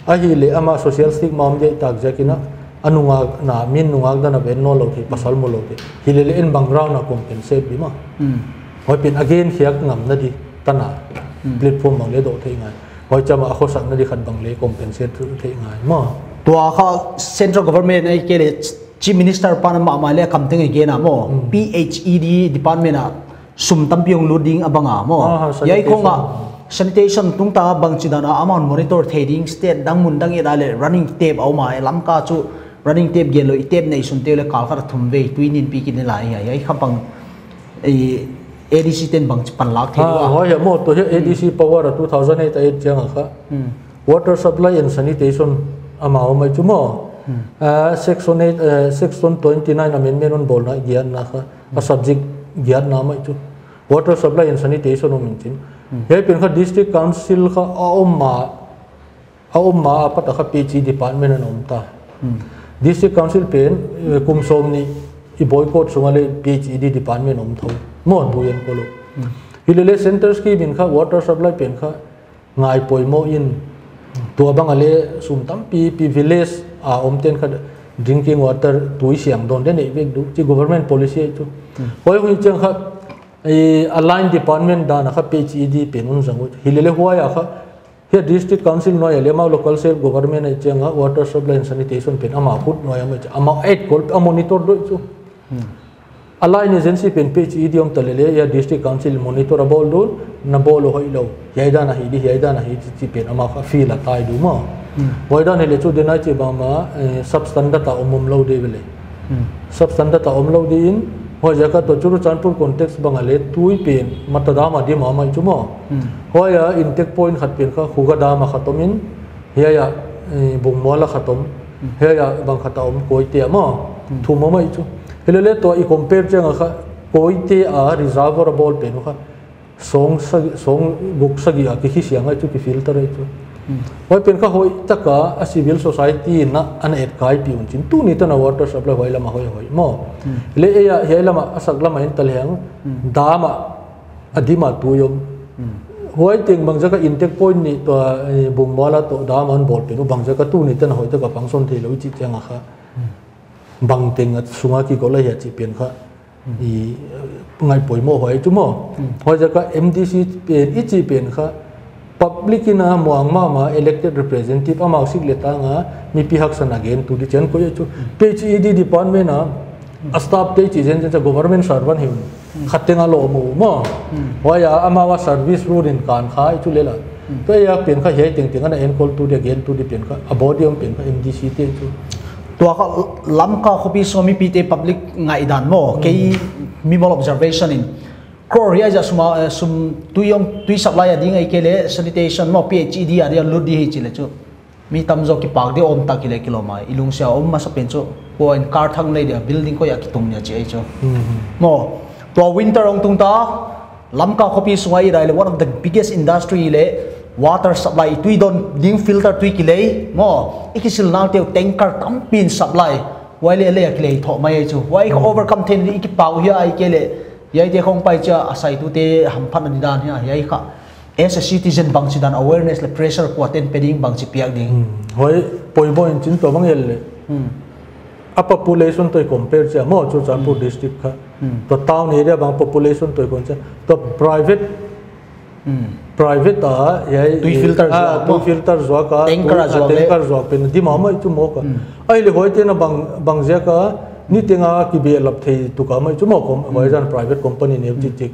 Ahih leh amah social stigma om dia tak ziak in a, a nungak na, min nungak dan a va en nawn lou thei, pasal mu lou thei. Hilele en bang round a compensate di maw. Huai pen a gen khiak ngamna di tan a platform bang leh dawh thei ngai. Huai chiang a khosakna di khat bang leh compensate thei ngai maw. Tua kha central government ahihkeileh Chief Minister pan a mahmah leh a kam teng a gen a maw. P H E D department a sum tampi hong lut ding a bang a maw. Ah, hiai khong a sanitation. Sanitation tungtang a bangchidan a amah hon monitor thei ding state dang mun dang et a leh running tap a om a, Lamka chu running tap gen lou, i tap nei sun te leh kal khat a thum vei tui nin pi ki nei lai hiai, hiai kha bang, i, A D C ten bangchi panlak thei lou a. Huai a maw, tua hiai A D C power a two thousand eight a et chiang a kha. Water supply and sanitation amah om ahi chu maw. Ah, section eight, eh, section twenty nine amendment hon bawlna giatna kha. A subject giatna om ahi chu. Water supply and sanitation om in chin. Hiai pen kha district council kha a om ma, a om ma a pat a kha P H E department ana om ta. District council pen, eh, kum sawmnih i boycott sung a leh P H E D department om thou. Maw, tui en kol lou. Hilele center scheme in kha water supply pen kha ngai poimoh in, tua bang a leh sum tampipi village a om ten kha drinking water tui siang dawn den nei vek di uh, chih government policy ahi chu. Huai hun chiang kha, eh, a line department dan a kha P H E D pen un zang uh. Hilele huai a kha, hiai district council nuai a leh amau local self government ahi chiang a water supply and sanitation pen amau khut nuai a om ahi chu. Amau et kol a monitor di uh chu. A line agency pen P H E D om ta lele, hiai district council monitor a bawl di uh, na bawl uh hoih lou. Hiai dan ahi di, hiai dan ahi di chih pen amau kha field a tai di uh maw. Huai dan hileh chu denai chi mahmah, eh, substandard a om om lou di ve leh. Substandard a om lou di in, huaiziak a tua Churachandpur context bang a leh tui pen Mata dam a dim a om ahi chu maw. Huai a intake point khat pen kha Khuga dam a khat om in, hiai a, eh, Bungmual a khat om, hiai a bang khat a om Koite a maw, thum om ahi chu. Hilele tua i compare chiang a kha, Koite a reservoir a bawl pen uh kha, sawm sa-, sawmguk sagih a kikhi siang ahi chu, ki filter ahi chu. Huai pen kha hoihtak a, a civil society in a, ana etkaipih un chin, tuni tan a water supply huai lam a hoihhoih maw. Leh ei a, hiai lam a, a sak lam a en ta lehang, dam a, a dim a tui om. Huai teng bangziak a intake point nih tua, eh, Bungmual a toh dam a hon bawl pen uh bangziak a tuni tan a hoihtak a function thei lou i chih chiang a kha. Bang teng a sung a kigol ahia chih pen kha. I, eh, ngai poimoh huai chu maw. Huaiziak a M D C pen, i chih pen kha. Public in a muang mahmah elected representative amau sik leh tang a mipi haksa na gen tu di chiang koih chu. P H E D department a A staff te chih zenzen chu government servant hi un. Khat teng a lou maw. Huai a amau a service rule in kan kha i chu lel a. Tua a pen kha hiai tengteng ana enkoltu dia gentu di pen kha a body om pen kha M D C te chu. Tua kha Lamka khopi sung mipite public ngaihdan maw. Kei mi mawl observation in crore hiai zah sum a, eh, sum tui om, tui supply a ding ahihkeileh sanitation maw, P H E D a dia lut di hi chi leh chu. Mi tamzaw kipak di om tak hi leh kilawm a, i lungsim a om masa pen chu, kua in kar thang nei dia, building koi a kitung nia chi ahi chu. Maw, tua winter hong tung ta, Lamka khopi sung a i rai leh one of the biggest industry leh water supply, tui dawn ding filter tui kilei, maw, i kisil nal teu tanker tampi in supply, huai leh leh a kilei thou mai ahi chu. Huai kha overcome theih in i kipak uh hia ahihkeileh, hiaite khong pai chia a saitute hamphatna di dan hia, hiai kha. As a citizen bangchidan awareness leh pressure kuate'n pe ding bangchi piak ding. Huai poimoh in chin tua bang el leh. A population toh i compare chia maw Churachandpur district kha. Tua town area bang population toh i compare chia. Tua private, private a, hiai, tui filter zuak maw. Tui filter zuak a, tanker zuak pen di mahmah i chu maw ka. Ahihleh huaite'n a bang, bang ziak a, niteng a kibehlap thei tuk a mai chu maw kom, huai zan private company neu chihchih.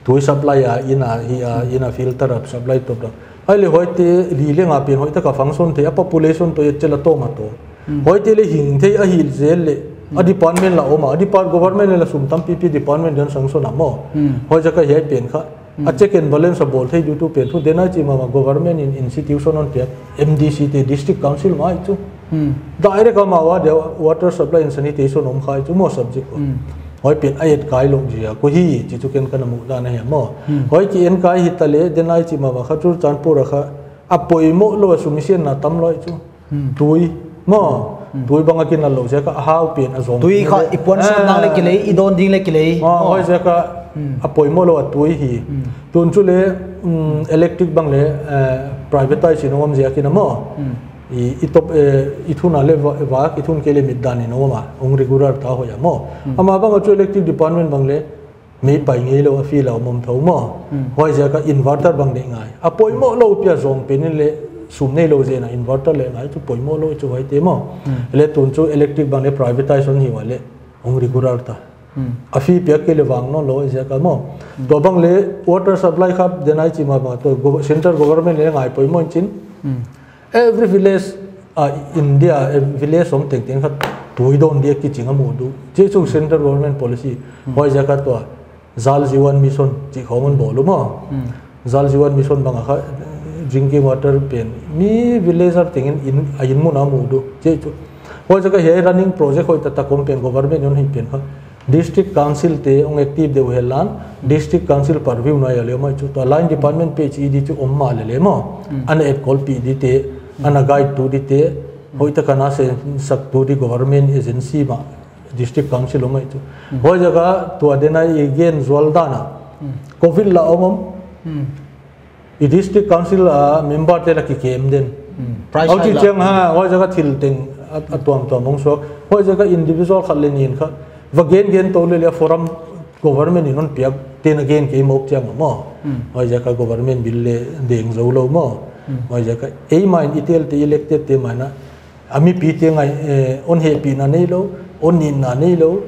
Tui supply a, in a, hi a, in a filter a supply top da. Ahihleh huaite li leng a pen hoihtak a function thei a population toh i chih leh tawm a tawm. Huaite leh hing thei ahih zel leh, a department la om a, a depart government leh la sum tampipi department di'n sanction a maw. Huaiziak a hiai pen kha. A check and balance a bawl thei diutu pen thu, denai chi mahmah government in institution hon piak, M D C te district council mai chu. Direct amau a dia water supply and sanitation om kha ahi chu maw subject ko. Huai pen a et kai lou zia, ko hi, chi chu ken kana muhdan ahi maw. Huai ki en kai hita leh, denai chi mahmah kha Churachandpur a kha, a poimoh lou a sum i sianna tam lou ahi chu. Tui, maw, tui bang a kinal lou ziak a hau pen a zong. Tui kha i puan sawt nang leh kilei, i dawn ding leh kilei. Maw, huaiziak a, a poimoh lou a tui hi. Tun chu leh, electric bang leh, eh, privatize in om ziak in a maw. I, i top, eh, i thun a leh va-, vak, i thun kei leh mit dan in om a, hong regular ta hoih a maw. Amah bang a chu electric department bang leh, mei pai ngei lou a field a om om thou maw. Huaiziak a inverter bang neih ngai. A poimoh lou pi a zong pen in leh sum nei lou zen a inverter leh ngai chu poimoh lou chu huaite maw. Leh tun chu electric bang leh privatize hon hi ua leh, hong regular ta. A fee piak kei leh vang nawn lou ziak a maw. Tua bang leh water supply kha denai chi mahmah tua gov-, central government leh ngai poimoh in chin. Every village, ah, India, eh, village om tengteng kha tui dawn dia kiching a mu di. Chi chu central government policy. Huaiziak a tua Jal Jeevan Mission chi khong hon bawl uh maw. Jal Jeevan Mission bang a kha drinking water pen mi villager tengin in, a in mun a mu di. Chi chu. Huaiziak a hiai running project hoihtak tak om pen government hon hi pen kha. District Council te hong active deuh hen la, District Council purview na a leh mai chu tua line department P H E D chu om mahleh leh maw. Ana etkolpih dite, ana guide tu dite, hoihtak a na sensaktu di government agency mah, District Council om mai chu. Huaiziak a tua denai i gen zual dan a. Covid la om om. I district council a member te la kikem den. Price high la. Huchi chiang a, huaiziak a thil teng a, a tuamtuam hong suak. Huaiziak a individual khat leh nih in kha. Va gen gen tou leh leh forum government in hon piak te'n a gen kei mawk chiang a maw. Huaiziak a government bill leh deng zou lou maw. Huaiziak a eimah in i tel te elected te mah in a A mipite ngai, eh, hon hehpihna neilou, hon nitna neilou.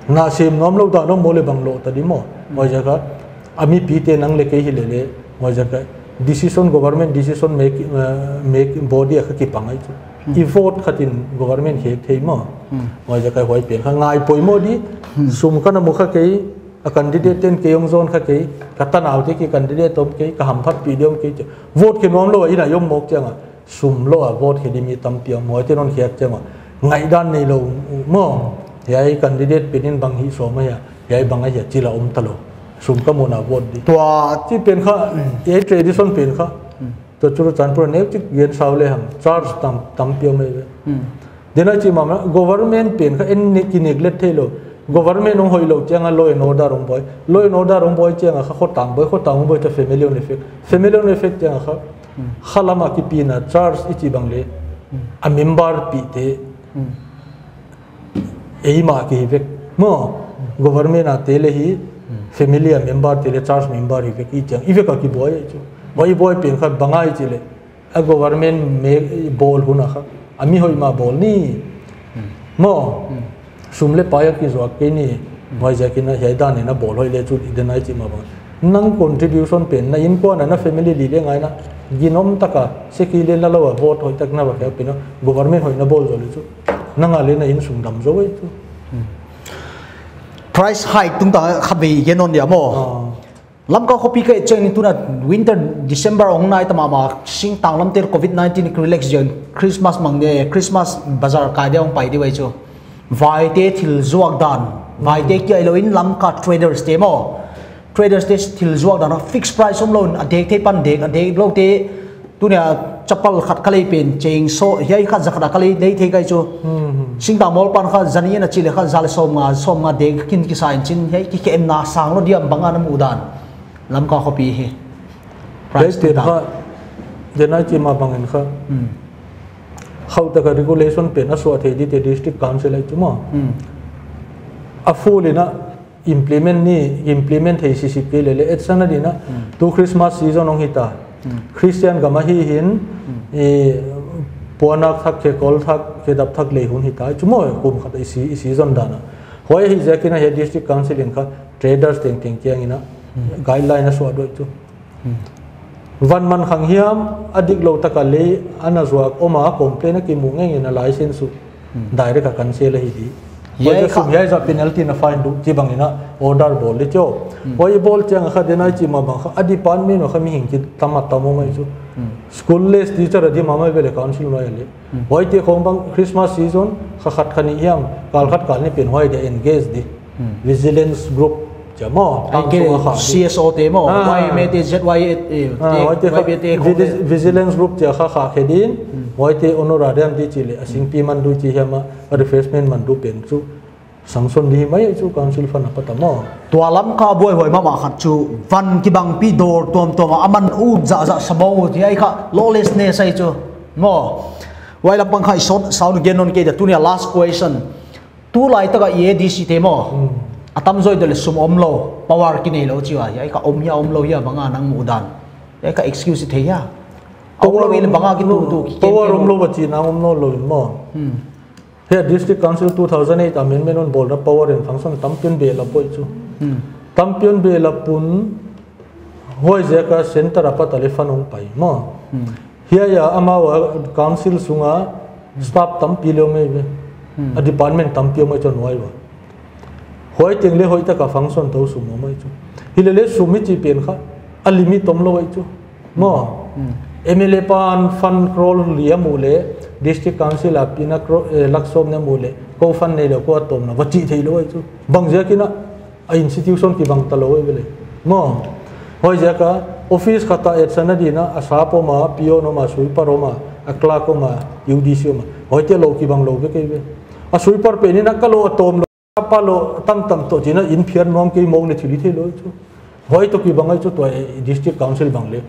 Na sem nuam lou dan om maw leh bang lou ta di maw. Huaiziak a, a mipite nang leh kei hi leh leh. Huaiziak a, decision, government decision make, eh, make body a kha kipang ahi chu. I vote khat in government khek thei maw. Huaiziak a huai pen kha ngai poimoh di, sum kana mu kha kei, a candidate te'n kei hong zon kha kei, ka tanaute ki candidate om kei, ka hamphatpih di om kei chu. Vote khe nuam lou a inn a i om mawk chiang a. Sum lou a vote khe di mi tampi om, huaite'n hon khiak chiang a. Ngaihdan neilou maw. Hiai candidate pen in bang hi sawm ahia, hiai bang ahia chi la om ta lou. Sum ka muhna vote di. Tua chi pen kha, hiai tradition pen kha. Tua Churachandpur a neuchik gen sau lehang, church tam, tampi om ahi ve. Denai chi mahmah, government pen kha en ne ki neglect theilou. Government hong hoihlou chiang a law and order hong buai. Law and order hong buai chiang a kha khotang buai, khotang hong buai ta family hong affect. Family hong affect chiang a kha. Kha lam a kipina church i chih bang leh. A member pihte. Eimah ki hi vek. Maw, government a te leh hi, family a member te leh church member hi vek i chiang. I vek a kibuai ahi chu. Huai i buai pen kha bang ahia chi leh. A government me bawl hun a kha. A mi hoih mah bawl ni. Maw. Sum leh pai a kizuak kei ni, huaiziakin hiai dan in a bawl hoih leh chu i denai chih mah bang. Nang contribution pen, na innkuan a na family li leh ngai na, ginom taka, seki leh la lou a vote hoihtak na va khia pen a, government hoih na bawl zou leh chu. Nang a leh na innsung dam zou ei chu. Price hike tungtang khatvei gen nawn dia maw. Ah. Lamka khopi ka et chiangin tuna winter December hong nai ta mahmah, singtang lamte covid nineteen relax ziakin Christmas mang dia, Christmas bazar kai dia hong pai di vai chu. Vaite thil zuak dan, vaite kia lou in Lamka traders te maw. Traders te thil zuak dan a fixed price om lou in a dek thei pan dek, a dek lou te Tunia chappal khat ka lei pen cheng so, hiai khat za khat a ka lei, lei thei kai chu. Hmm, hmm. Singtang mall pan kha zani na chih leh kha za leh sawmnga, sawmnga dek kin kisa in chin hiai kikemna sang lou diam bang a na muh dan. Lamka khopi hi. Price Price pen tungtang. Kha, denai chih mah bangin kha. Hmm. Khauh taka regulation pen a suah thei dite district council ahi chu maw. Hmm. A full in a implement ni, implement thei sisip kei leh leh, etsan a ding a, Hmm. tu Christmas season hong hita. Hmm. Christian gam ahi hin, Hmm. i, puannak thak, khe kol thak, khe dap thak lei hun hita. Chu maw kum khat i si, i season dan a. Huai hi ziakin hiai district council in kha traders tengteng kiangin a, Hmm. guideline a suah duai chu. Hmm. Van man khang hiam, a dik lou taka lei, ana zuak om a, complain a kimu ngei in a license uh. Hmm. Direct a cancel ahi di. Hiai Huai kha sum hiai zah penalty na fine duh, chih bangin a order bawl di chu. Hmm. Huai bawl chiang kha denai chih mah bang kha, a department kha mihing kitam a tam om ei chu. Hmm. School less teacher a di mahmah ve leh council nuai a leh. Hmm. Huaite khong bang Christmas season, kha khat kha nih hiam, kal khat kal nih pen huai dia engage di. Hmm. Vigilance group chia maw, Ai tang ke sung a kha di. C S O te maw, Ah. Y M A te, Z Y A, eh, Ah, te, huaite kha Y B A te khong vigi-, le. Vigilance group chia kha kha khe din, Hmm. huaite honorarium di chih leh, a singpi man duh chih hiam a, a refreshment man duh pen chu. Sanction di mai chu council fund a pat a maw. Tua Lamka buaihuai mahmah khat chu van kibangpi dawr tuamtuam a, a man ut zahzah sa maw ut hiai kha lawlessness ahi chu. Maw. Huai lampang kha i sawt, sound gen nawn kei dia tunia last question. Tulai taka i A D C te maw. Hmm. A tamzaw i dot leh sum om lou, power kinei lou chih a, hiai kha om hia om lou hia bang a nang muh dan. Hiai kha excuse thei hia. Power Om lou in om, bang a kitu no, tu ki power ken om ken lou ba chihna om nawn lou in maw. Hmm. Hiai district council two thousand eight amendment hon bawlna power and function tampi hon behlap uh chu. Hmm. Tampi hon behlap un Huaiziak a centre a pat a leh fund hong pai maw. Hmm. Hiai a amau a council sunga staff tampi leh om ei ve. Hmm. A department tampi om ei chu nuai ua. Huai teng leh hoihtak a function tou sum om ei chu. Hileh leh sum i chih pen kha a limit om lou ei chu. Maw. Hmm. M L A pan fund crore li a muh leh, district council a pi in a cro-, eh, lakh sawm na muh leh, kou fund nei lou kou a tawm na va chih theilou ei chu. Bangziak in a a institution kibang talou ei ve leh. Maw. Huaiziak a office khat a etsan a ding a, a sap om a, peon om a, sweeper om a, a clerk om a, U D C om a. Huaite lou kibang lou vek ei ve. A sweeper pen in a ka lou a tawm lou, a pa lou tamtam toh chi'n a in phiar nuam kei mawk leh thil i theilou chu. Huai toh kibang ei chu tua, eh, district council bang leh.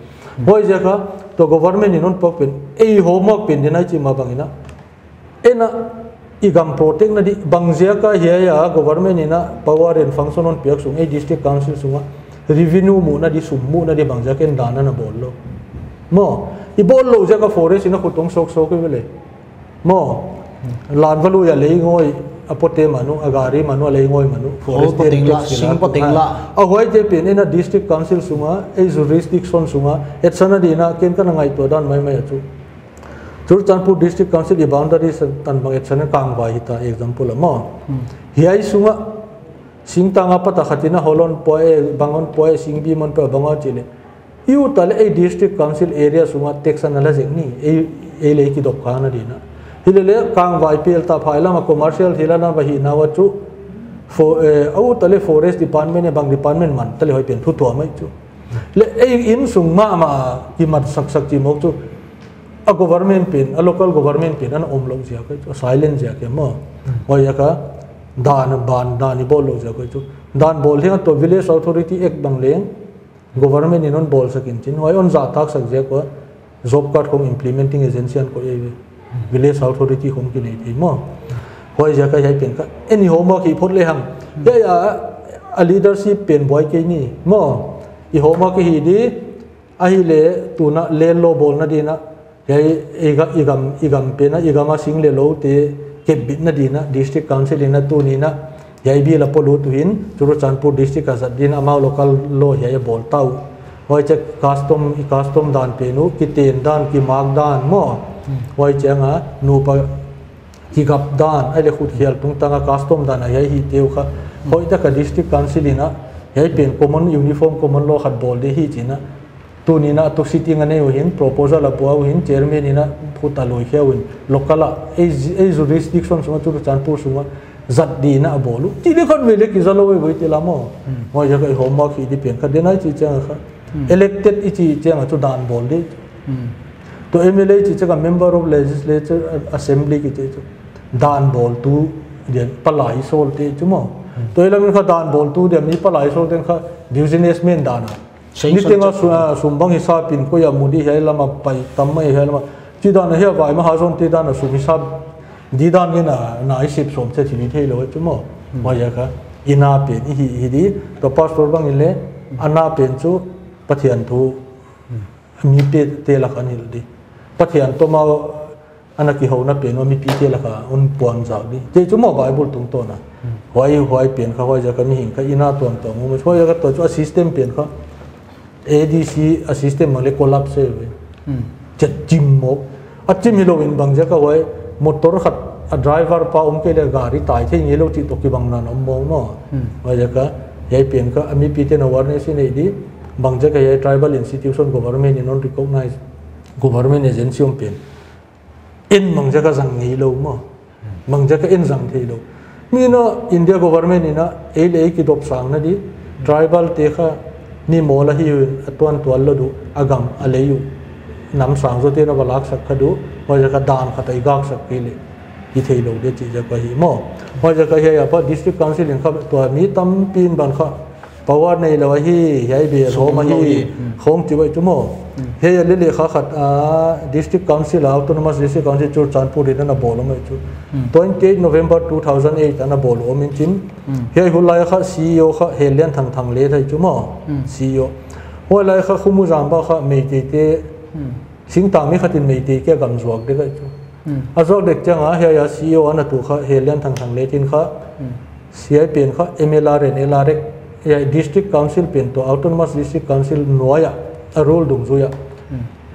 Huaiziak a tua government in hon puak pen, ei homework pen ding ei chih mah bang in a. Ei na, i gam protect na di, bangziak a hiai a government in a power and function hon piak sung, ei district council sunga revenue muhna di, sum muhna di bangziak in dan ana bawl lou. Maw, i bawl lou ziak a forest in a khut hong sawksawk ei ve leh. Maw, lan va lui a lei ngoi, a pote manu, a gari manu, a lei ngoi manu, forest Hol poteng la, tax kila sing poteng la. A huaite pen ei na district council sunga, ei jurisdiction sunga, etsan a ding a, ken ka na ngaihtuah dan maimai a chu. Churachandpur District Council i boundary sa tan bang etsan a Kangvai hita example a maw. Hmm. Hiai sunga singtang a pat a khat in a hol hon pua e, bang hon pua e, singbim hon pua e, bang hon chih leh. I ut a leh ei District Council area sunga tax ana la zek ni, ei, ei leh kidop kha na ding a. Hileh leh Kangvai pel ta phai lam a commercial thil ana va hihna ua chu. Fo-, eh, a ut a leh forest department e bang department man ta leh hoih pen thu tuam ei chu. Leh ei innsung mahmah kimat saksak chih mawk chu. A government pen, a local government pen, ana om lou ziak ei chu, a silent ziak ei maw. Hmm. Huaiziak a, dan, ban, dan i bawl lou ziak ei chu. Dan bawl hiang a tua Village Authority Act bang leng, government in hon bawlsak in chin. Huai hon zahtaksak ziak ua, job card khong implementing agency an koih ei ve. Village Authority khong kinei thei maw. Huaiziak a hiai pen kha, ei homework hi phot lehang. Hmm. Hiai a, a leadership pen buai kei ni, maw. I homework hi di, Ahihleh tuna land law bawlna ding a, hiai i ga-, i gam, i gam pen a, i gam a sing leh lou te, kepbitna dingin District Council in tuni'n hiai bill a polut uh hi'n Churachandpur District a zat dingin amau local law hiai a bawl ta uh. Huai chiang custom, i custom dan pen uh, kiten dan, kimak dan maw. Huai chiang a nupa kigap dan, ahihleh khutkhial tungtang a custom dan a hiai hihte uh kha. Hoihtak a District Council in hiai pen common, uniform common law khat bawl ding hi chi'n tuni'n a tu sitting a nei uh hi'n, proposal a pua uh hi'n, chairman in khut a luah khia uh hi'n, local a, ei, ei jurisdiction sung a, Churachandpur sung a zat dingin a bawl uh. Chih leh khatvei leh kiza lou ei ve ti lam aw. Huai ziak a i homework hi di pen kha, denai chih chiang kha. Elected i chih chiang a chu dan bawl di. Tua M L A chih chiang a member of legislature, assembly kichi chu dan bawltu dia, palai sawlte chu maw. Tua i lam in kha dan bawltu dia, mi palai sawlte kha businessman dan a. Niteng a su-, a, sum bang hisap in koi a mu di hiai lam a pai tam mai hiai lam a. Chih dan a hiai vai mahajonte dan a sum hisap di dan in a, na i sep sawm chiat hi thei lou chu maw. Huai ziak a i na pen i hi, hi di, tua pastor bang in leh, a na pen chu Pathian thu mipite lak a hilh di. Pathian toh amau ana kihouna pen uh mipite lak a hon puangzak di. Chih chu maw Bible tungtawn a. Huai, huai pen kha huai ziak a mihing kha i na tuamtuam uh. Huai ziak a tua chu a system pen kha A D C a system mah leh collapse ve. Chet chim mawk. A chim hilou in bang ziak a huai motor khat a driver pa om kei leh gari tai thei ngeilou chih toh kibang dan om mawk maw. Huai ziak a hiai pen kha a mipite'n awareness i nei di. Bang ziak a hiai tribal institution government in hon recognize, government agency om pen. En bang ziak a zang ngeilou maw. Bang ziak a en zang theilou. Mi na India government in ei leh ei kidop sangna di. Tribal te kha mi mawl a hi uh hi'n a tuantual lou di uh, a gam a lei uh. Nam sang zote na va laksak kha di uh, huai ziak a dan khat a i gaksak kei leh hi theilou di chih ziak a hi maw. Huai ziak a hiai a pa District Council in kha tua mi tampi'n bang kha power neilou ahi, hiai bel hawm ahi, khong chi vai chu maw. Hiai a leh leh kha khat, a, District Council, Autonomous District Council Churachandpur in ana bawl om ahi chu. Twenty eight November two thousand eight ana bawl om in chin. Hiai hun lai kha C E O kha Helian Thangthang leh thei chu maw. C E O. Huai lai kha Khumujamba kha Meitei te, singtang mi khat in Meitei kia gam zuak dek ahi chu. A zuak dek chiang a hiai a C E O ana tu kha Helian Thangthang leh tin kha. Hiai pen kha M L R and L R X, hiai District Council pen toh Autonomous District Council nuai a, a rule dungzui a.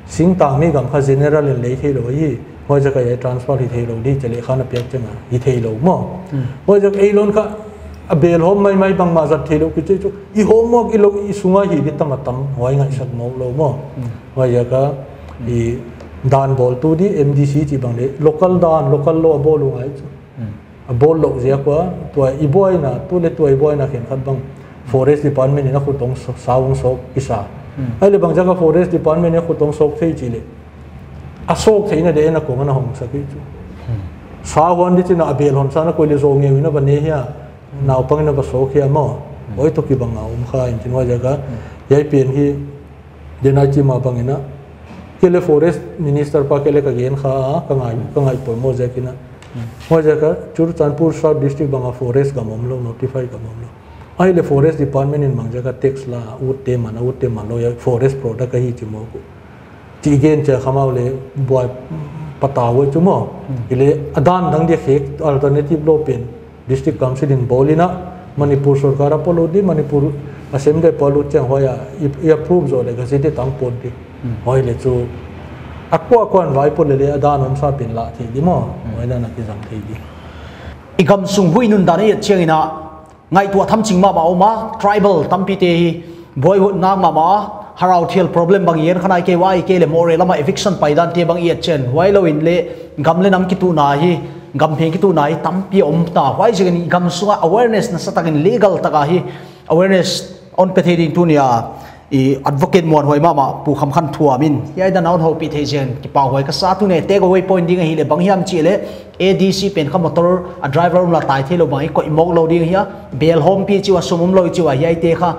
Singtang mi gam kha general in lei theilou hi, huai ziak a hiai transfer hi theilou di, chih leh kha ana piak chiang a hi theilou maw. Huai ziak a ei lon kha a bel hawm maimai bangmah zat theilou kichi chu. I homework i lou, i sung a hi di tam a tam, huai ngaihsak mawk lou maw. Huai ziak a i dan bawltu di M D C chih bang leh, local dan, local law a bawl uh ngai chu. A bawl lou ziak ua, tua i buaina, tu leh tua i buaina khenkhat bang Forest Department in a khut hong sa-, sa hong sawk kisa. Ahihleh bang ziak a Forest Department in a khut hong sawk thei chih leh, a sawk theihna di in a kong ana hong sak hi chu. Sa huan di chi'n a bel hon sa na koi leh zou ngei uh in a va ne hia, naupang in a va sawk hia maw. Huai toh kibang a om kha in chin huai ziak a. Hiai pen hi Denai chih mah bang in a, kei leh Forest Minister pa kei leh ka gen kha a, ka ngai, ka ngaihpoimoh ziak in a. Huai ziak a Churachandpur South District bang a forest gam omlou, notify gam omlou. Ahihleh Forest Department in bang ziak a tax la, utte man a, utte man lou a, forest product ahi chi mawk uh. Chih gen chiang kha amau leh buai patau uh chu maw. Hileh a dan dang di khek alternative law pen District Council in bawl in a, Manipur sorkar a polut di, Manipur Assembly a polut chiang huai a, i, i approve zou leh Gazette a tang pawt di. Huai leh chu a kuakua'n vai pawt leh leh a dan omsa pen la thei di maw. Huai dan a kizang thei di. I gam sung huih nundan i et chiang in a, ngaihtuah tham ching mahmah om a, tribal tampite hi buaihawmna mahmah a, harau thial problem bang i en kha nai kei ua, ahihkeileh Moreh lam a eviction paidante bang i et chiang, huailou in leh gam leh nam kituhna hi, gam pheng kituhna hi tampi om ta. Huaiziakin i gam sung a awareness nasatak in legal tak a hi awareness hon pe thei ding tuni a i advocate muanhuai mahmah Pu Khamkhan Thuam in hiai dan a hon houpih thei ziakin kipahhuai ka sa. Tuni a take away point ding ahihleh bang hiam chih leh A D C pen kha motor a driver omlou tai theilou bang i koih mawk lou ding hi a, bel hawmpi chi ua, sum omlou chi ua, hiaite kha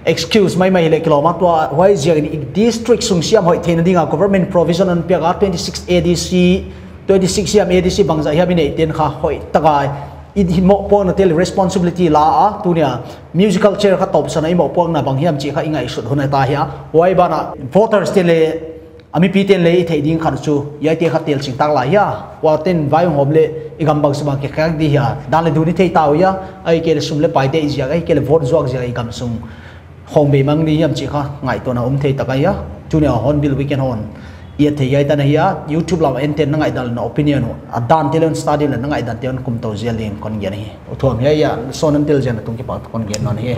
excuse maimai hileh kilawm a, tua huaiziakin i district sung siam hoih theihna ding a government provision hon piak a, twenty six A D C, twenty six siam A D C bangzah hiam i neih ten kha hoihtak a i mohpuakna te leh responsibility la a, tuni a musical chair kha tawpsan a i mohpuakna bang hiam chih kha i ngaihsut hun ahi ta hi a. Huai ban a voters te leh A mipite'n leng i theih ding khat chu, hiaite kha tel ching tak lai hia. Huaite'n vai hong hawm leh i gam bangchibang kikhek di hia. Dan leh dun i thei ta uh hia. Ahihkeileh sum leh paite i ziak, ahihkeileh vote zuak ziak i gam sung hong beimang di hiam chih kha ngaihtuahna om thei tak ahi a. Tuni a Hornbill Weekend hon i et thei hiai tan ahi a. YouTube lam a ente'n na ngaihdan leh na opinion uh, a dante leh study leh na ngaihdante hon kum tou zel ding kon gen hi. U Thuam, hiai a, Sawn hon tel ziak a tung kipak tou kon gen nawn hi.